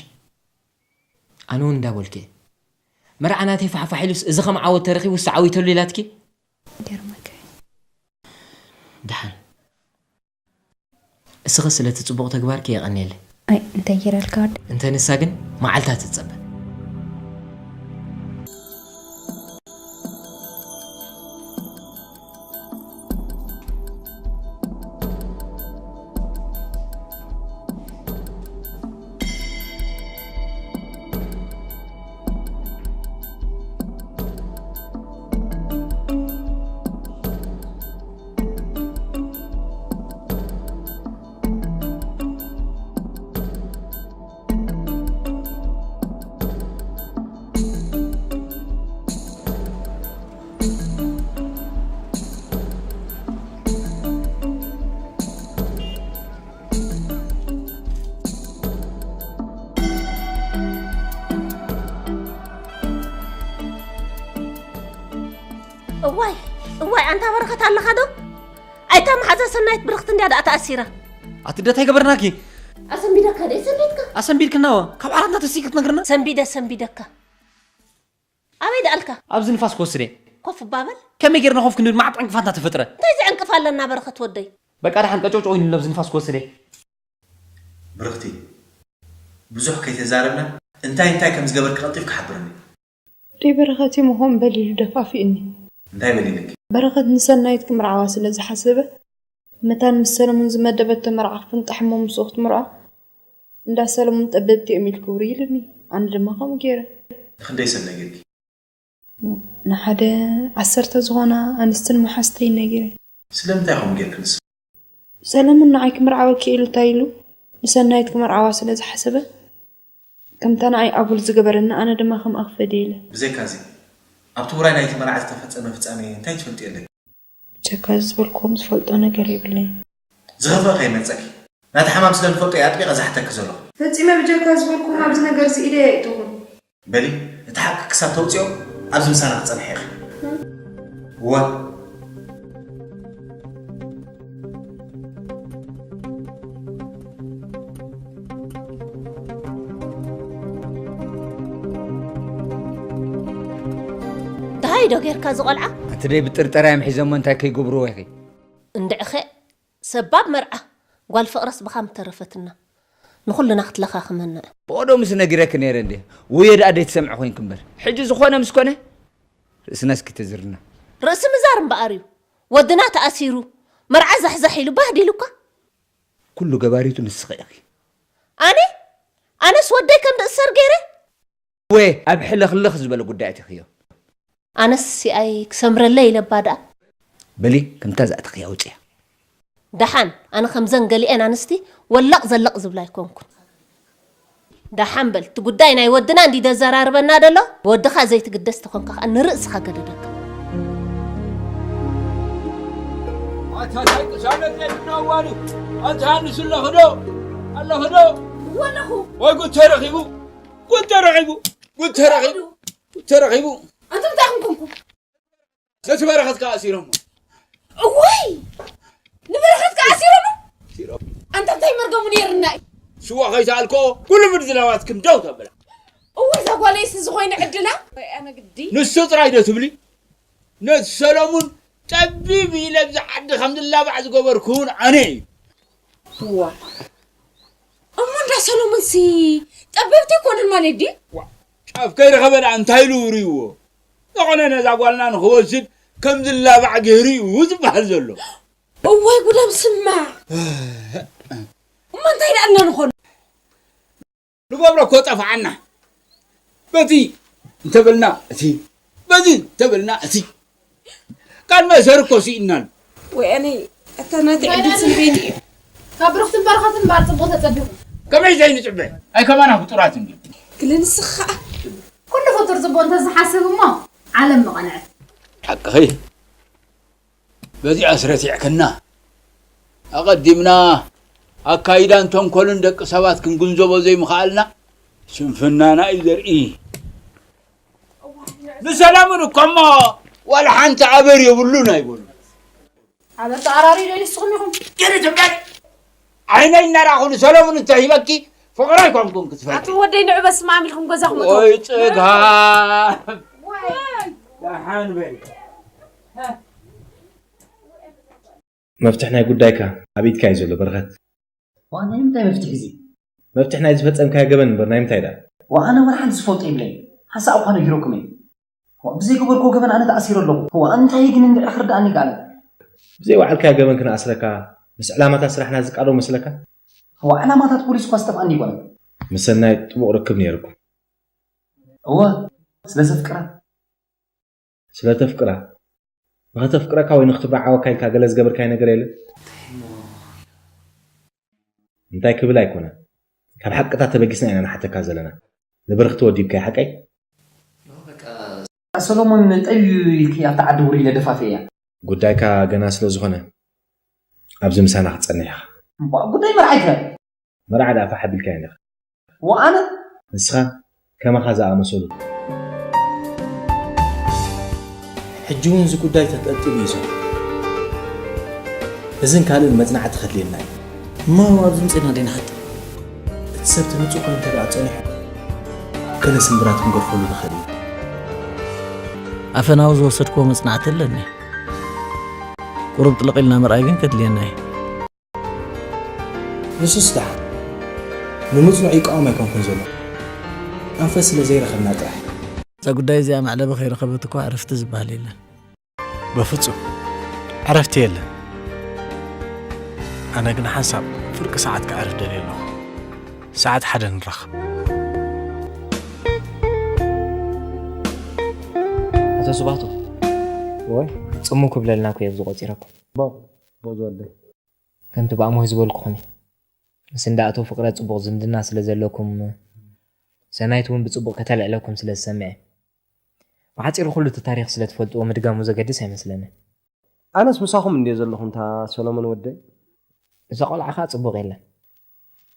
ኣነ እውን እንዳበልኩ እየ። መርዓ ናተይ ፋሕፋሕ ኢሉስ እዚ ከም ዓወት ተረኺቡስ ተዓዊተሉ ኢላትኪ? ይገርመካ እዩ። ደሓን እስኺ ስለቲ ጽቡቕ ተግባርኪ የቐንየለይ። ኣይ፣ እንታይ ገይረልካ ወዲ? እንተ ንሳ ግን መዓልታ ትጸበ። እዋይ፣ እዋይ፣ ኣንታ በረኸት ኣለኻ ዶ? ኣይታ መሓዛ ሰናይት ብርኽቲ እንድያ ደኣ ተኣሲራ። ኣቲ ደታይ ገበርናኪ? ኣሰንቢደካ ዶ ሰንቢድካ? ኣሰንቢድክናዎ። ካብ ዓራትና ተሲኪ ክትነግርና? ሰንቢደ፣ ሰንቢደካ። ኣበይ ደኣልካ? ኣብዚ ንፋስ ክወስደ። ኮፍ እባ በል። ከመይ ጌርና ኮፍ ክንብል? መዓት ዕንቅፋት እናተፈጥረ። እንታይ ዝዕንቅፍ ኣለና በረኸት ወደይ? በቃ ደሓን ቀጨውጨው ኢሉ ኣብዚ ንፋስ ክወስደ። ብርኽቲ፣ ብዙሕ ከይተዛረብና እንታይ እንታይ ከም ዝገበርኪ ቀልጢፍኪ ሓብርኒ። ደይ በረኸት እሞ ኾን በል ኢሉ ደፋፊእኒ። እንታይ በል ኢልኪ? በረኸት ንሰናይት ክምርዓዋ ስለ ዝሓሰበ፣ መታን ምስ ሰለሙን ዝመደበቶ መርዓ ክፍንጣሕ እሞ ምስኡ ክትምርዖ፣ እንዳ ሰለሙን ጠበብቲ እዮም ኢልኪ ውሪ ኢሉኒ። ኣነ ድማ ከምኡ ገይረ። ንኽንደይ ሰብ ነጊርኪ? ንሓደ ዓሰርተ ዝኾና ኣንስትን መሓዝተይን ነጊረ። ስለምንታይ ከምኡ ጌርኪ ንሱ? ሰለሙን ንዓይ ክምርዓወኪ ኢሉ እንታይ ኢሉ? ንሰናይት ክመርዓዋ ስለ ዝሓሰበ፣ ከምታ ንዓይ ኣጉል ዝገበረኒ ኣነ ድማ ከምኣ ክፈዲ ኢለ። ብዘይካዚ፣ ኣብቲ ውራይ ናይቲ መርዓ ዝተፈጸመ ፍጻሜ እንታይ ትፈልጥዮ ኣለኪ? ብጀካ እዚ ዝበልክዎም ዝፈልጦ ነገር የብለይን። ዝኸፍአ ከይመጸኪ። ናቲ ሕማም ስለ ዝፈልጦ እየ ኣጥቢቐ ዝሓተኪ ዘለኹ። ፈጺመ ብጀካ ዝበልክዎም ኣብዚ ነገር እዚ ኢደይ ኣይእተኹን። በሊ፣ እቲ ሓቂ ክሳብ ተውፅኦ ኣብዚ ምሳና ክትፀንሒ ኢኺ። እወ። ደሃይ ዶ ጌርካ ዝቆልዓ? ኣቲ ደይ ብጥርጠራ እዮም ሒዞሞ እንታይ ከይገብርዎ ኢኺ? እንድዕኸ ሰባብ መርዓ ጓል ፍቕረስ ብኻ ምተረፈትና ንኹልና ክትለኻኽመና። ብቐደሙስ ነጊረኪ ነይረ እንዴ? ውየ ደኣ ደይትሰምዒ ኮይንኪ እምበር። ሕጂ ዝኾነ ምስ ኮነ ርእስና እስኪ ተዝርና። ርእሲ ምዛር እምበኣር እዩ። ወድና ተኣሲሩ መርዓ ዛሕዛሕ ኢሉ ባህዲሉ እኳ። ኩሉ ገባሪቱ ንስኺ ኢኺ። ኣነ ኣነስ ወደይ ከም ዝእሰር ገይረ። ወ ኣብ ሕልኽልኽ ዝበለ ጉዳይ ኣቲኽዮ። ኣነስ ሲኣይ ክሰምረለይ ኢለ እባ ደኣ። በሊ ከምታ ዝኣተኽያ ውፅያ። ደሓን ኣነ ከምዘን ገሊኤን ኣንስቲ ወለቕ ዘለቕ ዝብላ ኣይኮንኩን። ደሓን በል እቲ ጉዳይ ናይ ወድና እንዲ ደዘራርበና ደሎ። ወድኻ ዘይትግደስ ተኾንካ ከዓ ንርእስኻ ገደደካ። ኣታ እንታይ ቅሳነት የድና ዋሉ ኣንታ ሃንስ ኣለኽዶ ኣለኽዶ ወለኹ ወይ ጉድ ተረኺቡ ጉድ ተረኺቡ ጉድ ተረኺቡ ጉድ ተረኺቡ ኣንቱም እንታይ ክንኮንኩም ነቲ በረኸት ከዓ ኣሲሮሞ እወይ ንበረኸት ከዓ ኣሲሮሞ ኣሲሮሞ ኣንታ እንታይ መርገሙ ነይርና እዩ ሽዋ ከይተኣልኮ ኩሉ ምድላዋትክን ደው ተብላ እወይ እዛ ጓለይስ እዚ ኮይነ ዕድላ ወይ ኣነ ግዲ ንሱ ጥራይ ዶ ትብሊ ነቲ ሰሎሙን ጠቢብ ኢለ ብዚ ዓዲ ከም ዝላባዕ ዝገበርኩውን ኣነ እዩ እዋ እሞ እንዳ ሰሎሙንሲ ጠበብቲ ኣይኮነን ማለት ድዩ ጫፍ ከይረኸበ ደኣ እንታይ ኢሉ ርእይዎ ዝኾነ ነዛ ጓልና ንኽወስድ ከም ዝላባዕ ገይሩ እዩ ዝበሃል ዘሎ እዋይ ጉዳም ስማዕ እሞ እንታይ ደኣልና ንኾኑ ንገብሮ እኮ ጠፍዓና በቲ እንተበልና እቲ በዚ እንተበልና እቲ ቃል መእሰር እኮ ስኢናሉ ወያኔ እታ ናተይ ዕድል ስልቤት እዩ ካብ ብሩኽትን በረኸትን እምበኣር ፅቡቕ ተፀቢኹም ከመይ ዘይንፅበ ኣይ ከማና ፍጡራት እንዲ ግለ ንስኻ ከዓ ኩሉ ፍጡር ፅቡቕ እንተዝሓስብ እሞ ዓለም ምቐንዐት ሓቅኺ በዚኣ ስረቲዕክና ኣቐዲምና ኣካይዳን ተንኮልን ደቂ ሰባት ክንግንዘቦ ዘይምኽኣልና ስንፍናና እዩ ዘርኢ ንሰላሙን እኮ እሞ ዋላ ሓንቲ ኣበር የብሉን ኣይበሉ ኣበር ተኣራሪ ዶ ንስኹም ኢኹም ገለ ትበል ዓይነይ እናረኣኹ ንሰለሙን እንተሂበኪ ፍቕረይ ኮንኩም ክትፈልጢ ኣቲ ወደይ ንዑ በስማም ኢልኩም ገዛኹም ወይ ጽጋብ ደሓን በል መፍትሕ ናይ ጉዳይካ ኣብ ኢድካ እዩ ዘሎ በረኸት። ዋና ናይ ምንታይ መፍትሒ እዚ? መፍትሕ ናይ ዝፈጸምካዮ ገበን እምበር ናይ ምንታይ ደኣ? ዋኣነ ወላ ሓንቲ ዝፈልጦ የብለይ። ሓሳብ እኳ ነጊረኩም እየ። ዋ ብዘይገበርክዎ ገበን ኣነ ተኣሲረ ኣለኹ። ዋ እንታይ ግን እንድዒ ክርድኣኒ ይከኣለ። ብዘይ ባዕልካዮ ገበን ክንኣስረካ ምስ ዕላማታት ስራሕና ዝቃዶ መስለካ? ዋ ዕላማታት ፖሊስ እኳ ዝጠፍኣኒ ኣይኮነን። ምስ ሰናይት ጥቡቕ ርክብ ነይርኩም። እወ ስለ ዘፍቅራ። ስለ ተፍቅራ። ንኸተፍቅረካ ወይ ንኽትብርዓወካ ኢልካ ገለ ዝገበርካዮ ነገር የለን? እንታይ ክብል ኣይኮነን። ካብ ሓቅታት ተበጊስና ኢና ንሓተካ ዘለና። ንብርኽቲ ወዲብካያ ሓቀይ? ሰሎሞን ጠዩ ኢልኪ ኣብታ ዓዲ ውሪ ኢለ ደፋፍየያ። ጉዳይካ ገና ስለ ዝኾነ ኣብዚ ምሳና ክትጸንሕ ኢኻ። እምቧእ ጉዳይ መርዓይከ? መርዓ ደኣ ፋሕ ኣቢልካዮ ኣለኻ። ወኣነ? ንስኻ ከማኻ ዝኣመሰሉ። ሕጂ እውን እዚ ጉዳይ ተንጠልጢሉ እዩ ዘሎ። እዝን ካልእን መጽናዕቲ ከድልየና እዩ። እሞ ኣብዚ ምጺና ዲና ሓቂ? እቲ ሰብ ተመጺኡ ኮይኑ እንተ ደኣ ጸኒሑ ገለ ስምብራት ክንገድፈሉ ንኽእል ኢና። ኣፈናዊ ዝወሰድክዎ መጽናዕቲ ኣለኒ። ቁሩብ ጥልቕ ኢልና ምርኣይ ግን ከድልየና እዩ። ንሱስ ደሓን ንምጽንዑ ይቃወም ኣይኮንኩን ዘሎ ኣንፈት ስለ ዘይረኸብና ጥራሕ። እዛ ጉዳይ እዚኣ መዕለቢ ከይረኸበት እኳ ዕርፍቲ ዝበሃል የለን። በፍጹም ዕረፍቲ የለን። ኣነ ግን ሓንሳብ ፍርቂ ሰዓት ከዕርፍ ደልየ ኣለኹ። ሰዓት ሓደ ንራኸብ። ኣቶ ስባቱ ወይ ጽሙ ክብለልና እኮ እየ ኣብዚ ቆጺረኩም። ቦዝ ወደይ። ከምቲ ብኣሞይ ዝበልኩኹም እዩ። ምስ እንዳ ኣቶ ፍቕረ ጽቡቕ ዝምድና ስለ ዘለኩም ሰናይት እውን ብጽቡቕ ከተልዕለኩም ስለ ዝሰምዐ ብሓጺሩ ኩሉ እቲ ታሪኽ ስለ ትፈልጥዎ ምድጋሙ ዘገድስ ኣይመስለንን። ኣነስ ምሳኹም እንድየ ዘለኹ እንታ ሰሎሞን ወደይ። እዛ ቆልዓ ኸኣ ጽቡቕ የለን።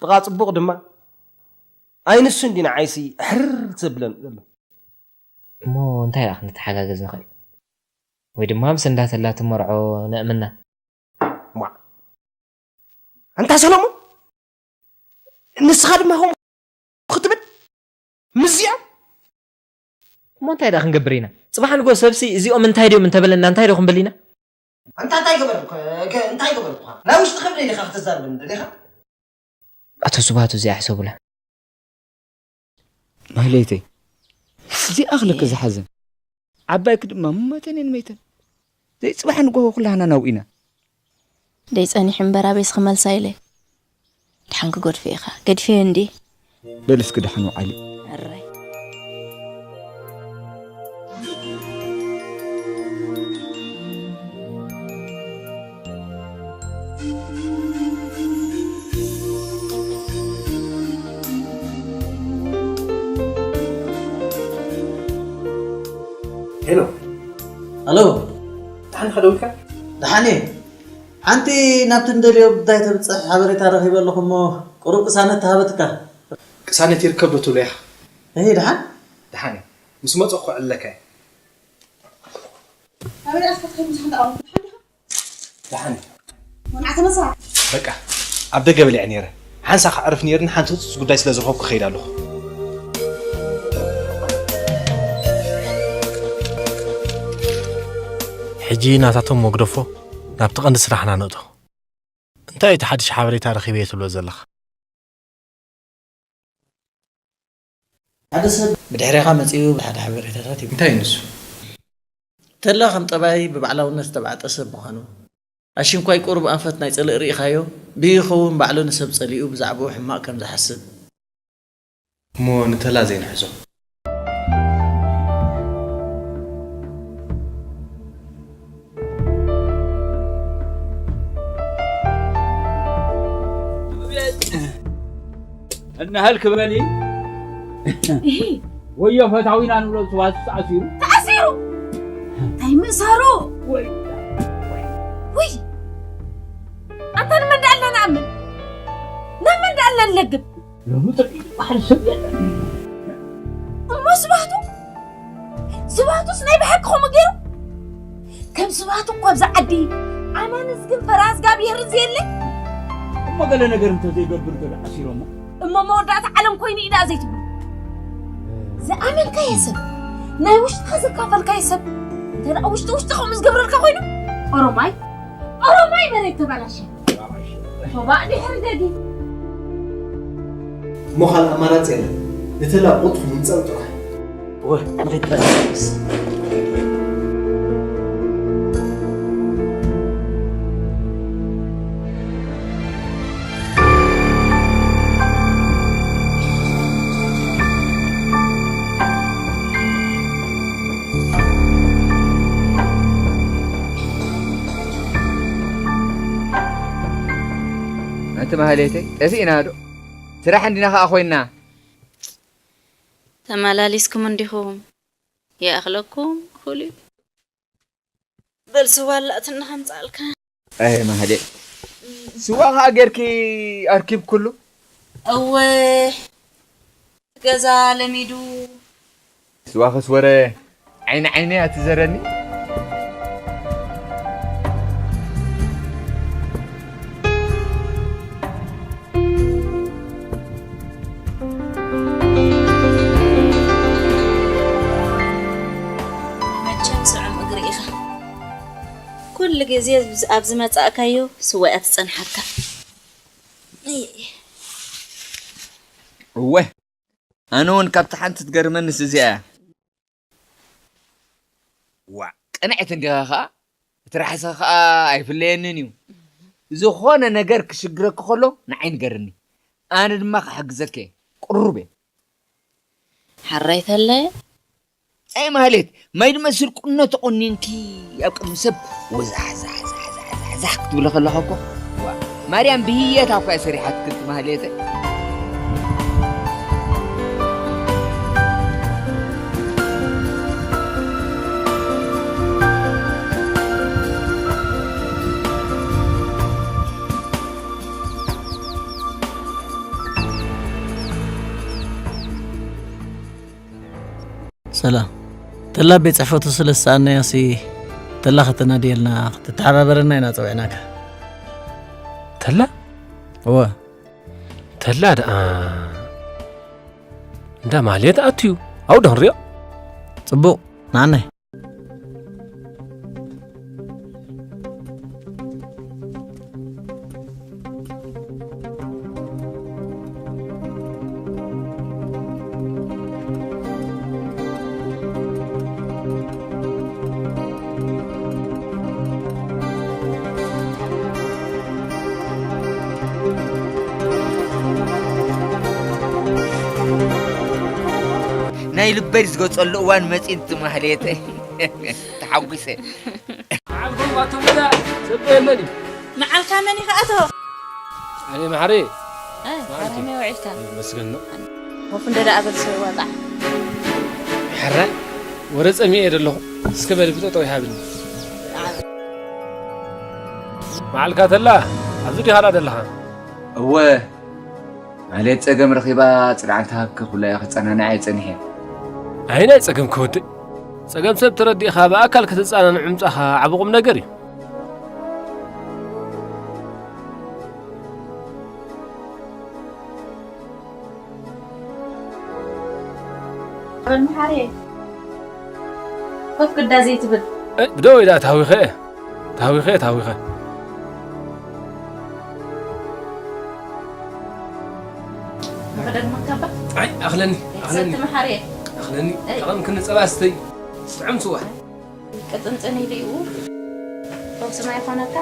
ጥቓ ጽቡቕ ድማ ኣይ ንሱ እንዲ ንዓይሲ ሕርር ዘብለን ዘሎ። እሞ እንታይ ደኣ ክንተሓጋገዝ ንኽእል? ወይ ድማ ምስ እንዳተላ ትመርዖ ነእምና። ሟዕ። ኣንታ ሰሎሞን፣ ንስኻ ድማ ከምኡ ክትብል? ምስዚኣ? እሞ እንታይ ደኣ ክንገብር ኢና? ጽባሕ ንግሆ ሰብሲ እዚኦም እንታይ ድዮም እንተበለና እንታይ ዶ ክንብል ኢና? ኣንታ እንታይ ገበርኩ? ከ-፣ እንታይ ገበርኩ? ናይ ውሽጥኻ ብደይ ዲኻ ክትዛረበኒ ደሊኻ? ኣቶ ስብሃቱ እዚኣ ሕሰቡላ። ማህሌተይ፣ እዚኣ ክለክ ዝሓዘን። ዓባይኪ ድማ መተን እየን መይተን። ዘይጽባሕ ንግሆ ኩላህና ናብኡ ኢና። ደይ ጸኒሑ እምበር ኣበይስ ክመልሳ ኢለ። ድሓን ክገድፎ ኢኻ። ገድፍዮ እንዲ። በል እስኪ ደሓን ውዓሊ። ኣራይ። ሄሎ። ኣሎ። ደሓን ኢኻ ደዊልካ? ደሓን እየ። ሓንቲ ናብቲ እንደልዮ ጉዳይ ተብጽሕ ሓበሬታ ረኺበ ኣለኹ እሞ፣ ቁሩብ ቅሳነት ተሃበትካ። ቅሳነት ይርከብ ዶ ትብሎ ኢኻ? እህ፣ ደሓን? ደሓን እዩ። ምስ መጸኹ ክዕለካ እየ። ኣበይ ደኣ እስካ ትኸይድ ምሳኻ እንዳቐረብኩ ደሓን ዲኻ? ደሓን እዩ። ወንዓ ተመሳ። በቃ፣ ኣብ ደገ በሊዐ ነይረ። ሓንሳ ከዕርፍ ነይርኒ፣ ሓንቲ ህጹጽ ጉዳይ ስለ ዝረኸብኩ ክኸይድ ኣለኹ። ሕጂ ናታቶም መግደፎ ናብቲ ቀንዲ ስራሕና ንእቶ። እንታይ እቲ ሓድሽ ሓበሬታ ረኺበ እየ ትብሎ ዘለኻ? ሓደ ሰብ ብድሕሬኻ መጺኡ ሓደ ሓበሬታታት ይህብ። እንታይ እዩ ንሱ? ተላ ከም ጠባይ ብባዕላውነት ዝተባዕጠ ሰብ ምዃኑ፣ ኣሽንኳይ ቁሩብ ኣንፈት ናይ ጽልኢ ርኢኻዮ፣ ብይኸውን ባዕሉ ንሰብ ጸሊኡ ብዛዕባኡ ሕማቕ ከም ዝሓስብ። እሞ ንተላ ዘይንሕዞ። እናህል ክበሊ እሂ። ወዮ ፈታዊና ንብሎ ዝዋስ ተኣሲሩ። ተኣሲሩ? እንታይ ምእሳሩ? ወይ። ውይ። ኣንታ ንመን ደኣ ኣለና ኣምን? ናብ መን ደኣ ኣለና ንለግብ? ሎሚ ጥዑይ ዝበሃል ሰብ የለን። እሞ ስባህቱ? ስባህቱስ ናይ ብሓቂ ከምኡ ገይሩ? ከም ስባህቱ እኮ ኣብዚ ዓዲ ኣማንስ ግን ፈራስ ጋብሄርን ዘየለ? እሞ ገለ ነገር እንተዘይገብር ገለ ዓሲሮሞ? እሞ መወዳእታ ዓለም ኮይኑ እዩ ደኣ ዘይትብሉ? ዝኣመንካዮ ሰብ፣ ናይ ውሽጥኻ ዘካፈልካዮ ሰብ፣ እንተ ደኣ ውሽጢ ውሽጢ ከምኡ ዝገብረልካ ኮይኑ፣ ኦሮማይ፣ ኦሮማይ መሬት ተባላሸ። ቶባእ ድሕሪ ደጊም። እሞ ካልእ ኣማራጺ የለን። ንተላ ቁጥፉ ምምጻእ ጥራሕ። እወ፣ መሬት ተባላሸ። ኣንቲ ማህሌተይ፣ ጠፊእና ዶ? ስራሕ እንዲና ኸዓ ኮይንና። ተመላሊስኩም እንዲኹም። ይኣኽለኩም፣ እኹል እዩ። በል ስዋ ኣላእትና ከምጻልካ። ኣይ ማህሌት፣ ስዋ ኸዓ ጌርኪ ኣርኪብክሉ? እወ፣ ገዛ ለሚዱ። ስዋ ኸስወረ ዓይኒ ዓይነይ ኣትዘረኒ። መቸም ስዑም እግሪ ኢኻ። ኩሉ ግዜ ኣብ ዝመጻእካዮ ስዋ እያ ትጸንሓካ። እወ፣ ኣነ እውን ካብቲ ሓንቲ ትገርመንስ እዚኣ እያ። ዋእ፣ ቅንዕቲ እንዲኻ ኸኣ፣ እቲ ራሕሲ ኸኣ ኣይፍለየንን እዩ። ዝኾነ ነገር ክሽግረኪ ከሎ ንዓይ ንገርኒ፣ ኣነ ድማ ክሕግዘኪ እየ። ቅሩብ እየ። ሓራይ ተለ? ኣይ ማህሌት፣ ማይ ዝመስል ቁኖ ተቆኒንኪ ኣብ ቅድሚ ሰብ ወዛሕዛሕዛሕዛሕዛሕ ክትብሊ ከለኻ እኮ፣ ዋ፣ ማርያም ብህየታ እኳ እያ ሰሪሓትኪ ማህሌተይ። ሰላም። ተላ ቤት ጽሕፈቱ ስለ ዝሰኣናዮሲ፣ ተላ ከተናድየልና ክትተሓባበረና ኢና ጸዊዕናካ። ተላ? እወ። ተላ ደኣ እንዳ ማህሌት ኣትዩ። ኣብኡ ዶ ክንሪኦ? ጽቡቕ፣ ንዓናይ። ናይ ልበይ ዝገጸሉ እዋን መጺእንቲ ማህሌተይ ተሓጒሰ። መዓልኩም ኣቶም እዛ ሰብኣይ መን እዩ? መዓልካ መን እዩ ከኣቶ? ኣነ መሓሪ። ኣይ፣ መዓልቲ። ኣረመ ውዒልካ። ይመስገን ነው። ኮፍ እንደ ደኣ በል ሰብ ዋጣ። ሕራይ፣ ወረ ጸሚኤ እየ ዘለኹ። እስከ በል ብጠጠው ይሃብኒ። መዓልካ ተላ፣ ኣብዚ ዲኻ ደለኻ? እወ። ማለት ጸገም ረኺባ ጽንዓት ሃብኪ ኩላ እያ ክጸናንዓ እየ ጸኒሐ። ኣይ ናይ ጸገም ክወደይ። ጸገም ሰብ ተረዲእኻ ብኣካል ከተጸናንዑ ምጻኻ ዓቢ ቁም ነገር እዩ። መሓሪ ኮፍ ግዳ ዘይትብል። እ፣ ብደወይ ደኣ ታዊኸ እየ። ታዊኸ፣ ታዊኸ። መኽደን መካባ? ኣይ፣ ኣኽለኒ፣ ኣኽለኒ። ሰቲ መሓሪ። ኣኽለኒ። ኣይ። ተቐም ክንጸባ ስተይ። ስጥዕም ስዋ። ቅጥንጥን ኢሉ እዩ። ፈውሲ ማይ ይኾነካ?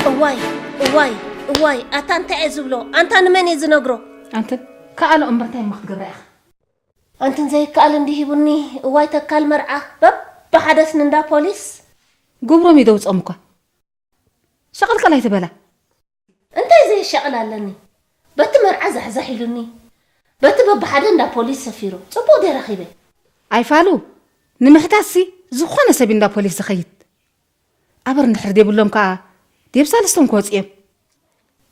እዋይ፣ እዋይ፣ እዋይ፣ ኣታ እንታይ እየ ዝብሎ? ኣንታ ንመን እየ ዝነግሮ? ኣንትን፣ ከኣሎ እምበር እንታይ እሞ ክትገብራ ኢኻ? ኣንትን ዘይከኣል እንዲህ ሂቡኒ፣ እዋይ ተካል መርዓ፣ በብሓደስ ንንዳ ፖሊስ። ግብሮም እዩ ደውጾም እኳ። ሸቐልቀል ኣይትበላ። እንታይ ዘየሻቕል ኣለኒ? በቲ መርዓ ዛሕዛሕ ኢሉኒ፣ በቲ በብሓደ እንዳ ፖሊስ ሰፊሩ። ጽቡቕ ድየ ረኺበ? ኣይፋሉ፣ ንምሕታትሲ ዝኾነ ሰብ እንዳ ፖሊስ ዝኸይድ። ኣበር እንድሕር ዘይብሎም ከኣ ዴብ ሳልስቶም ክወጽኡ እዮም።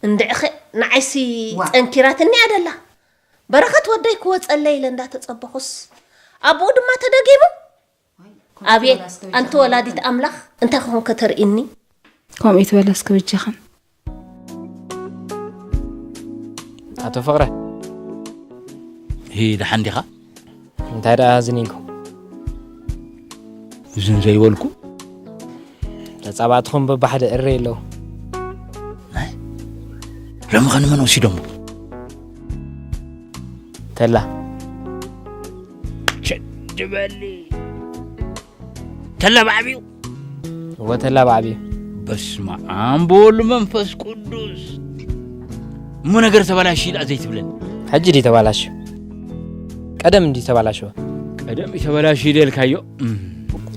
እንድዕኸ ንዓይሲ ዋ። ጠንኪራትኒ እያ ደላ። በረኸት ወደይ ክወጸለይ ኢለ እንዳተጸበኹስ፣ ኣብኡ ድማ ተደጊሙ። ኣቤት፣ ኣንቲ ወላዲት ኣምላኽ፣ እንታይ ክኾን ከተርእይኒ? ከምኡ ይትበላ እስከ በጃኽን። ኣቶ ፍቕረ። ሂ፣ ደሓን ዲኻ? እንታይ ደኣ ዝን ኢልኩም? ዝን ዘይበልኩ? ተጻባእትኹም በብሓደ እረ ኣለዉ። ኣይ፣ ሎሚ ኸ ንመን ወሲዶሞ? ተላ። ሸድ በሊ። ተላ ብዓቢኡ። እወ፣ ተላ ብዓቢኡ። በስመ ኣብ ወወልድ መንፈስ ቅዱስ። እሞ ነገር ተበላሽዩ ኢላ ዘይትብለኒ? ሕጂ ድዩ ተበላሽዩ? ቀደም እንድዩ ተበላሽወ። ቀደም እዩ ተበላሽዩ ደልካዮ? እም።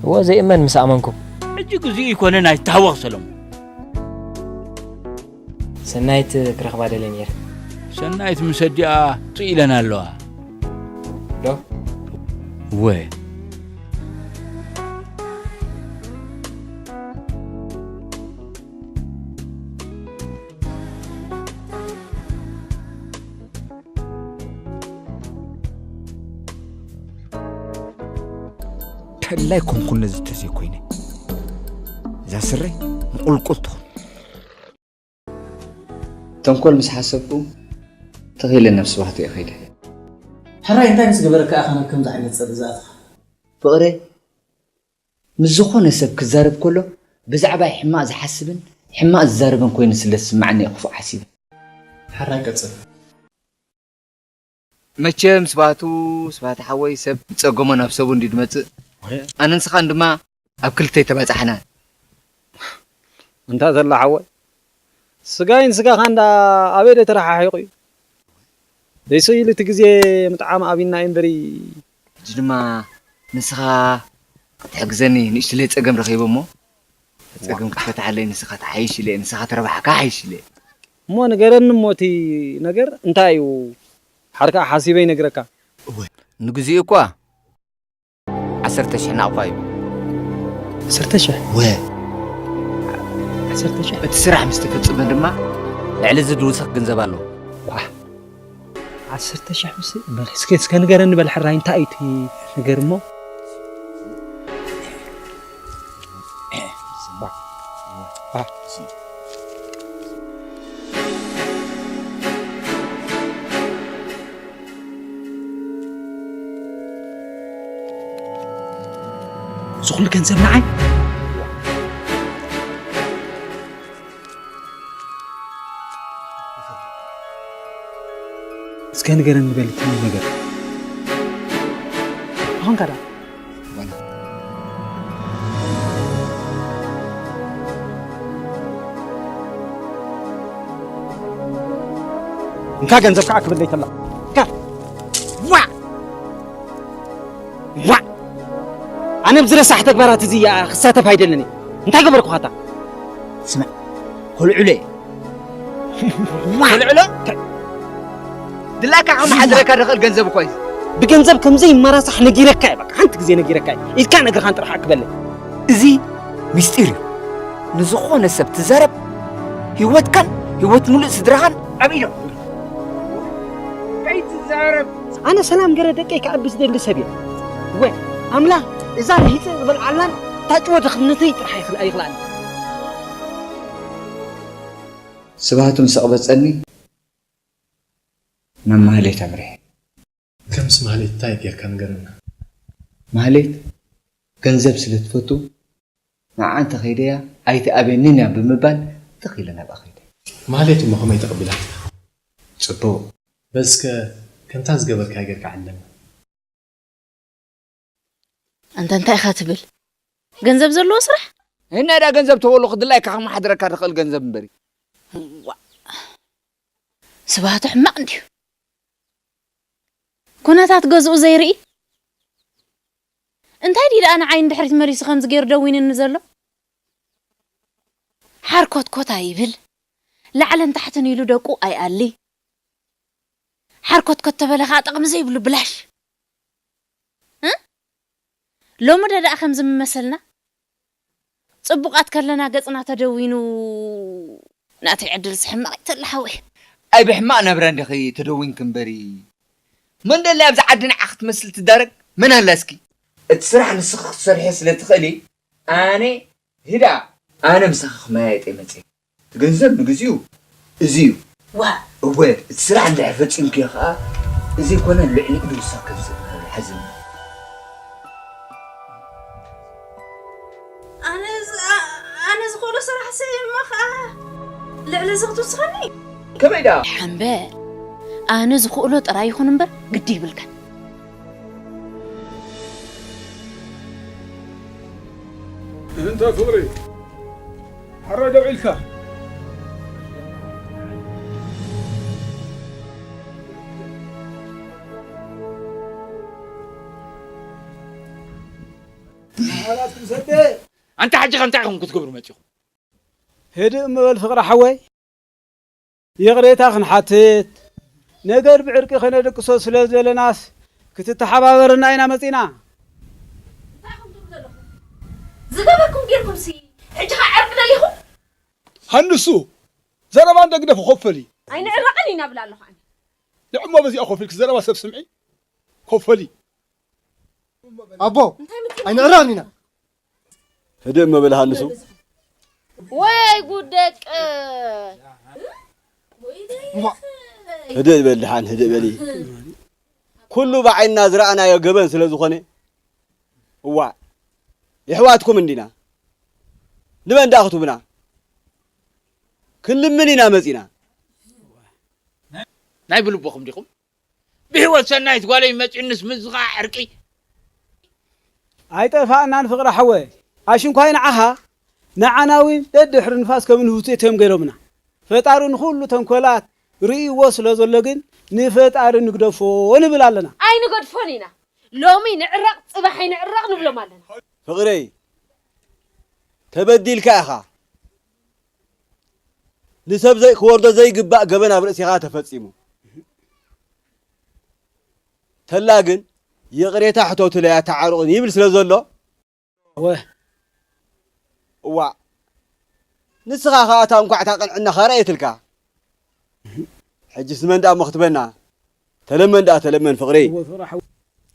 እወ፣ ዘይእመን ምስ ኣመንኩም። ሕጂ ግዚኡ ይኮነ ናይ ታወኽ ሰለሙን። ሰናይት ክረኽባ ደልየ ነይረ። ሰናይት ምስ ኣዲኣ ጡ ኢለን ኣለዋ። ዶ? እወ። ከላይ ኮንኩ ነዚ ተዘይኮይነ፣ እዛ ስረይ ምቁልቁል ትኹን። ተንኮል ምስ ሓሰብኩ፣ ተኺለ ናብ ስብሃት እየ ከይደ። ሕራይ እንታይ ምስ ገበረካ ኢኻ ናብ ከምዚ ዓይነት ጸብ ዝኣተኻ? ፍቕረ፣ ምስ ዝኾነ ሰብ ክዛረብ ከሎ፣ ብዛዕባይ ሕማቕ ዝሓስብን ሕማቕ ዝዛረብን ኮይኑ ስለ ዝስምዓኒ እየ ክፉእ ሓሲበ። ሕራይ ቀጽል። መቸም ስባቱ፣ ስባቱ ሓወይ፣ ሰብ ጸገሞ ናብ ሰቡ እንድዩ ዝመጽእ። ኣነ ንስኻን ድማ ኣብ ክልተ ኣይተባጻሕናን። እንታ ተላ ሓወይ፣ ስጋይን ስጋኻ እንዳ ኣበይ ዶ ተረሓሒቑ እዩ? ዘይስኢሉ እቲ ግዜ ምጥዓም ኣብይና እዩ እምበሪ። ሕጂ ድማ ንስኻ ክትሕግዘኒ ንእሽትለይ ጸገም ረኺበ እሞ፣ ጸገም ክትፈትሓለይ ንስኻ ትሓይሽ ኢለ፣ ንስኻ ተረባሕካ ሓይሽ ኢለ። እሞ ንገረኒ እሞ እቲ ነገር እንታይ እዩ? ሓር ከዓ ሓሲበ ይነግረካ። እወ፣ ንግዚኡ እኳ ዓሰርተ ሽሕ ናቕፋ እዩ። ዓሰርተ ሽሕ? ወ ዓሰርተ ሽሕ? እቲ ስራሕ ምስ ተፈጸመ ድማ ልዕሊ እዚ ዝውሰኽ ገንዘብ ኣሎ። ኳሕ። ዓሰርተ ሽሕ ምስ በል እስከ እስከ ንገረኒ በል ሕራይ እንታይ እዩ እቲ ነገር እሞ? እዚ ኩሉ ገንዘብ ንዓይ? እስከ ንገረኒ በል እቲ ነገር። ኣኾንካ ዳ? እንካ ገንዘብ ከዓ ክብለይ ተላ። እንካ። ዋ! ዋ! ኣነ ኣብዚ ረሳሕ ተግባራት እዚ ክሳተፍ ኣይደልን እየ። እንታይ ገበርኩኻታ? ስምዕ፣ ከልዕሎ እየ። ከልዕሎ? ድላካ ከመሓድረካ ድኽእል ገንዘብ እኮ እዩ። ብገንዘብ ከም ዘይመራሳሕ ነጊረካ እየ። በቃ ሓንቲ ግዜ ነጊረካ እየ። ኢድካ ነገርኻን ጥራሕ ኣክበለይ። እዚ ሚስጢር እዩ። ንዝኾነ ሰብ ትዛረብ፣ ህይወትካን ህይወት ሙሉእ ስድራኻን ኣብ ኢዶም። ከይትዛረብ። ኣነ ሰላም ገረ ደቀይ ክዓቢ ዝደሊ ሰብ እየ። ወ ኣምላኽ እዛ ርሂፀ ዝበልዓላን ታጭወ ድኽነተይ ጥራሕ ኣይኽል ኣይኽልኣኒ። ስብሃቱ ምስ ኣቕበፀኒ ናብ ማህሌት ኣምሪሐ። ከምስ ማህሌት እንታይ ጌርካ ንገረና። ማህሌት ገንዘብ ስለ ትፈቱ ንዓ እንተኸይደያ ኣይትኣብየንን እያ ብምባል ትኽ ኢለ ናብኣ ኸይደ። ማህሌት እሞ ከመይ ተቐቢላትካ? ጽቡቕ። በዝከ ከምታ ዝገበርካያ ጌርካ ዓለና። ኣንታ እንታይ ኢኻ ትብል? ገንዘብ ዘለዎ ስራሕ? ህናዳ ገንዘብ ተበሉ ክድላይካ ከመሓድረካ ትኽእል ገንዘብ እምበሪ። ዋእ፣ ስብሃቱ ሕማቕ እንድዩ። ኩነታት ገዝኡ ዘይርኢ? እንታይ ድዩ ደኣ ንዓይ ንድሕሪት መሊሱ ከምዚ ገይሩ ደዊንኒ ዘሎ? ሓርኮትኮት ኣይብል፣ ላዕልን ታሕትን ኢሉ ደቁ ኣይኣሊ። ሓርኮትኮት ተበለ ከዓ ጥቕሚ ዘይብሉ ብላሽ። እ? ሎሚ ዶ ደኣ ከምዚ ምመሰልና? ጽቡቓት ከለና ገጽና ተደዊኑ ናተይ ዕድልሲ ሕማቕ እዩ ተላ ሓወይ። ኣይ ብሕማቕ ናብራ እንዲኺ ተደዊንኪ እምበሪ። መን ደላ ኣብዚ ዓዲ ንዓ ክትመስሊ ትዳረግ? መን ኣላ እስኪ? እቲ ስራሕ ንስኺ ክትሰርሒ ስለ ትኽእሊ ኣነ ህዳ ኣነ ምሳኺ ክመያየጥ እየ መፅየ። እቲ ገንዘብ ንግዚኡ እዚ እዩ። ዋእ! እወ፣ እቲ ስራሕ እንድሕር ፈፂምክዮ ከዓ እዚ ኣይኮነን ልዕሊኡ ዝውሰኽ ገንዘብ እዩ ሓዝኒ። ኣነ ዝ- ኣነ ዝኽእሎ ስራሕ ሰ እሞ ከዓ ልዕሊ እዚ ክትውስኸኒ? ከመይ ደኣ? ሓምበል፣ ኣነ ዝኽእሎ ጥራይ ይኹን እምበር ግዲ ይብልካን። እንተ ፍቕሪ ሓራይ ደው ኢልካ ኣንታ ሕጂ ከ እንታይ ኢኹም ክትገብሩ መጺኹም? ህድእ እሞ በል ፍቕሪ ሓወይ፣ ይቕሬታ ክንሓትት፣ ነገር ብዕርቂ ከነደቅሶ ስለ ዝደለናስ ክትተሓባበረና ኢና መጺና። ዝገበርኩም ጌርኩምሲ ሕጂ ኸ ዕርቂ ደሊኹም? ሃንሱ፣ ዘረባ እንደ ግደፍ ኮፈሊ። ኣይንዕረቕን ኢና እብል ኣለኹ ኣነ። ንዕሞ በዚኣ ኮፍ ኢልኪ ዘረባ ሰብ ስምዒ። ኮፈሊ። ኣቦ ኣይንዕረቕን ኢና። ህድእ እሞ በል ሃንሱ። ወይ ጉድ ደቂ። ህድእ በል ደሓን ህድእ በሊ። ኩሉ ብዓይንና ዝረኣናዮ ገበን ስለ ዝኾነ። እዋእ የሕዋትኩም እንዲና። ንመን ደኣ ክትብና? ክንልምን ኢና መጺና። ናይ ብልቦኹም ዲኹም? ብህይወት ሰናይት ጓለይ መጺኡንስ ምስዚ ኸዓ ዕርቂ። ኣይጠፋእናን ፍቕሪ ሓወይ። ኣሽንኳይ ንዓኻ ንዓና እውን ደድሕሪ ንፋስ ከም ንህውትት እዮም ገይሮምና። ፈጣሪ ንኹሉ ተንኮላት ርእይዎ ስለ ዘሎ ግን ንፈጣሪ ንግደፎ ንብል ኣለና። ኣይንገድፎን ኢና። ሎሚ ንዕረቕ ጽባሕ ኣይንዕረቕ ንብሎም ኣለና። ፍቕረይ፣ ተበዲልካ ኢኻ። ንሰብ ዘይ-፣ ክወርዶ ዘይግባእ ገበን ኣብ ርእሲኻ ተፈጺሙ። ተላ ግን ይቕሬታ ሕተቱለይ ኣተዓርቑኒ ይብል ስለ ዘሎ፣ እወ። እዋእ፣ ንስኻ ኸኣ እታ እንኳዕ እታ ቅንዕናኻ ረኣየትልካ። ሕጅስ ንመን ደኣ እሞ ክትበና? ተለመን ደኣ ተለመን ፍቕረይ።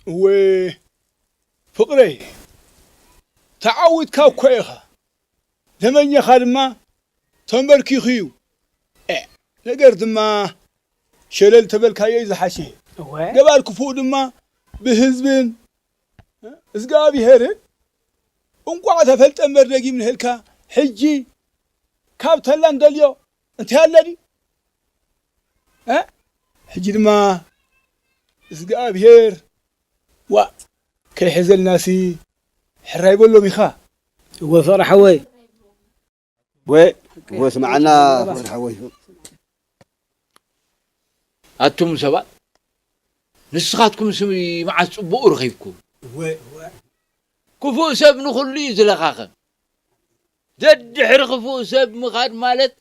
እወ፣ ፍቕረይ፣ ተዓዊትካ እኮ ኢኻ። ደመኛኻ ድማ ተንበርኪኹ እዩ። ኤ፣ ነገር ድማ ሸለል ተበልካዮ እዩ ዝሓሸ። እወ። ገባር ክፉእ ድማ ብህዝብን እግዚኣብሄርን እንቋዕ ተፈልጠ እምበር ደጊም ንህልካ። ሕጂ ካብ ተላ እንደልዮ እንታይ ኣለ ድዩ? እ? ሕጂ ድማ እግዚኣብሄር ዋእ ከይሕዘልናሲ ሕራይ በሎም ኢኻ። እወ ፍቕሪ ሓወይ። ወ-፣ ወ-፣ ስምዓና ፍቕሪ ሓወይ። ኣቱም ሰባት ንስኻትኩም ስም መዓስ ጽቡቕ ረኺብኩም? ክፉእ ሰብ ንኹሉ እዩ ዝለኻኸም። ደድሕሪ ክፉእ ሰብ ምኻድ ማለት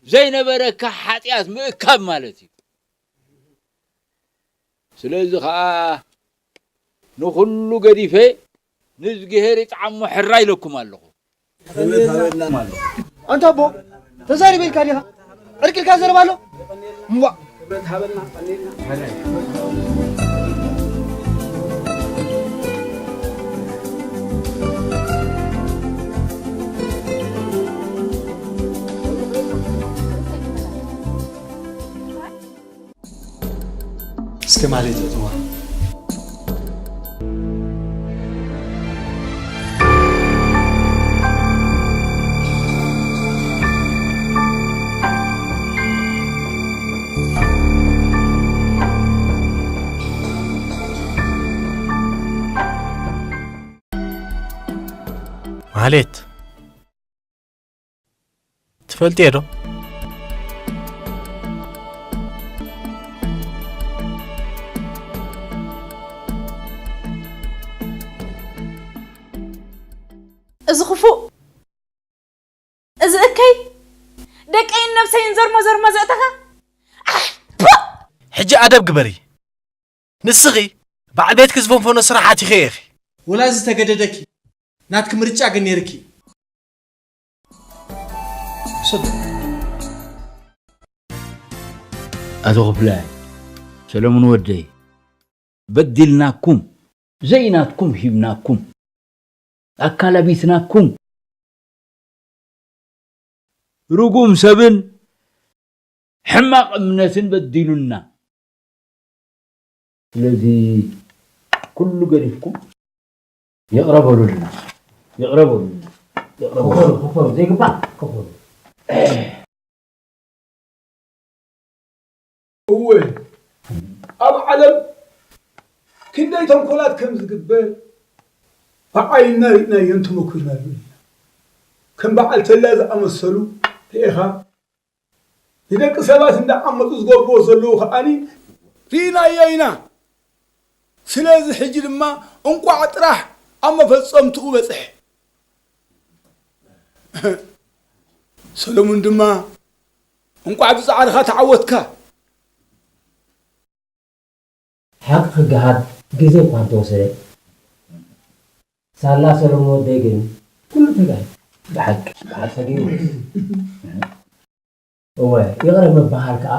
ዘይነበረካ ሓጢኣት ምእካብ ማለት እዩ። ስለዚ ኸኣ ንኹሉ ገዲፈ ንእዝግሄር ይጥዓሞ ሕራ ኢለኩም ኣለኹ። ኣንታ ኣቦ፣ ተዛሪበ ኢልካ ዲኻ? ዕርቂ ኢልካ ዘረባ ኣሎ? እምቧእ። እስከ ማሌት እዋ። ማሌት። ትፈልጥዮ ዶ? እዚ ክፉእ፣ እዚ እከይ፣ ደቀይን ነብሰይን ዘርሞ ዘርሞ ዘእተኻ። ኣሕ፣ ፖእ! ሕጂ ኣደብ ግበሪ። ንስኺ በዓል ቤትኪ ዝፈንፈኖ ስራሕ ኣቲኺ ኢኺ። ወላ እዚ ዝተገደደኪ ናትኪ ምርጫ ግን ነይርኪ። ኣቶ ክፍላይ፣ ሰለሙን ወደይ፣ በዲልናኩም፣ ዘይናትኩም ሂብናኩም፣ ኣካል ኣቢስናኩም፣ ርጉም ሰብን ሕማቕ እምነትን በዲሉና። ስለዚ ኩሉ ገዲፍኩም ይቕረ በሉልና። ይቕረ በሉልና። ይቕረ በሉ። ክፈሉ፣ ክፈሉ። ዘይግባእ ክፈሉ። እወ፣ ኣብ ዓለም ክንደይ ተንኮላት ከም ዝግበር ብዓይንና ርኢናዮን ተመኩርናሉን ኢና። ከም በዓል ተላ ዝኣመሰሉ ርኢኻ ንደቂ ሰባት እንዳዓመፁ ዝገብርዎ ዘለዉ ከዓኒ ርኢናዮ ኢና። ስለዚ ሕጂ ድማ እንቋዕ ጥራሕ ኣብ መፈፀምትኡ በፅሐ። ሰለሙን ድማ እንቋዕ ብፃዕርኻ ተዓወትካ። ሓቂ ክገሃድ ግዜ እኳ እንተወሰደ፣ ሳላ ሰለሙን ወደይ ግን ኩሉ ተጋሂዱ። ብሓቂ ብሓቂ ተገይሩ። እወ፣ ይቕረ ምብሃል ከኣ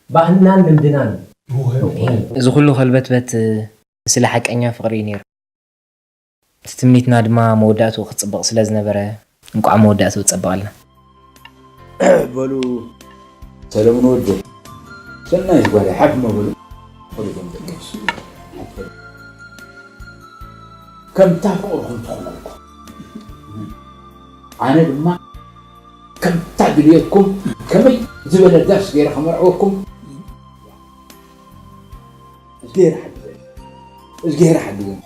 ባህልናን ልምድናን እዩ። እዚ ኩሉ ከልበትበት ስለ ሓቀኛ ፍቕሪ እዩ ነይሩ። እቲ ትምኒትና ድማ መወዳእትኡ ክጽብቕ ስለ ዝነበረ እንቋዕ መወዳእትኡ ጸበቐልና። በሉ ሰለሙን ወደይ ሰናይት ጓለይ ሓፍ እሞ በሉ። ከምታ ፍቕርኹም ትኹነልኩም ኣነ ድማ ከምታ ድልየትኩም ከመይ ዝበለ ዳስ ገይረ ከመርዕወኩም እዝግሄር ሓግዘኒ እዝግሄር ሓግዘኒ።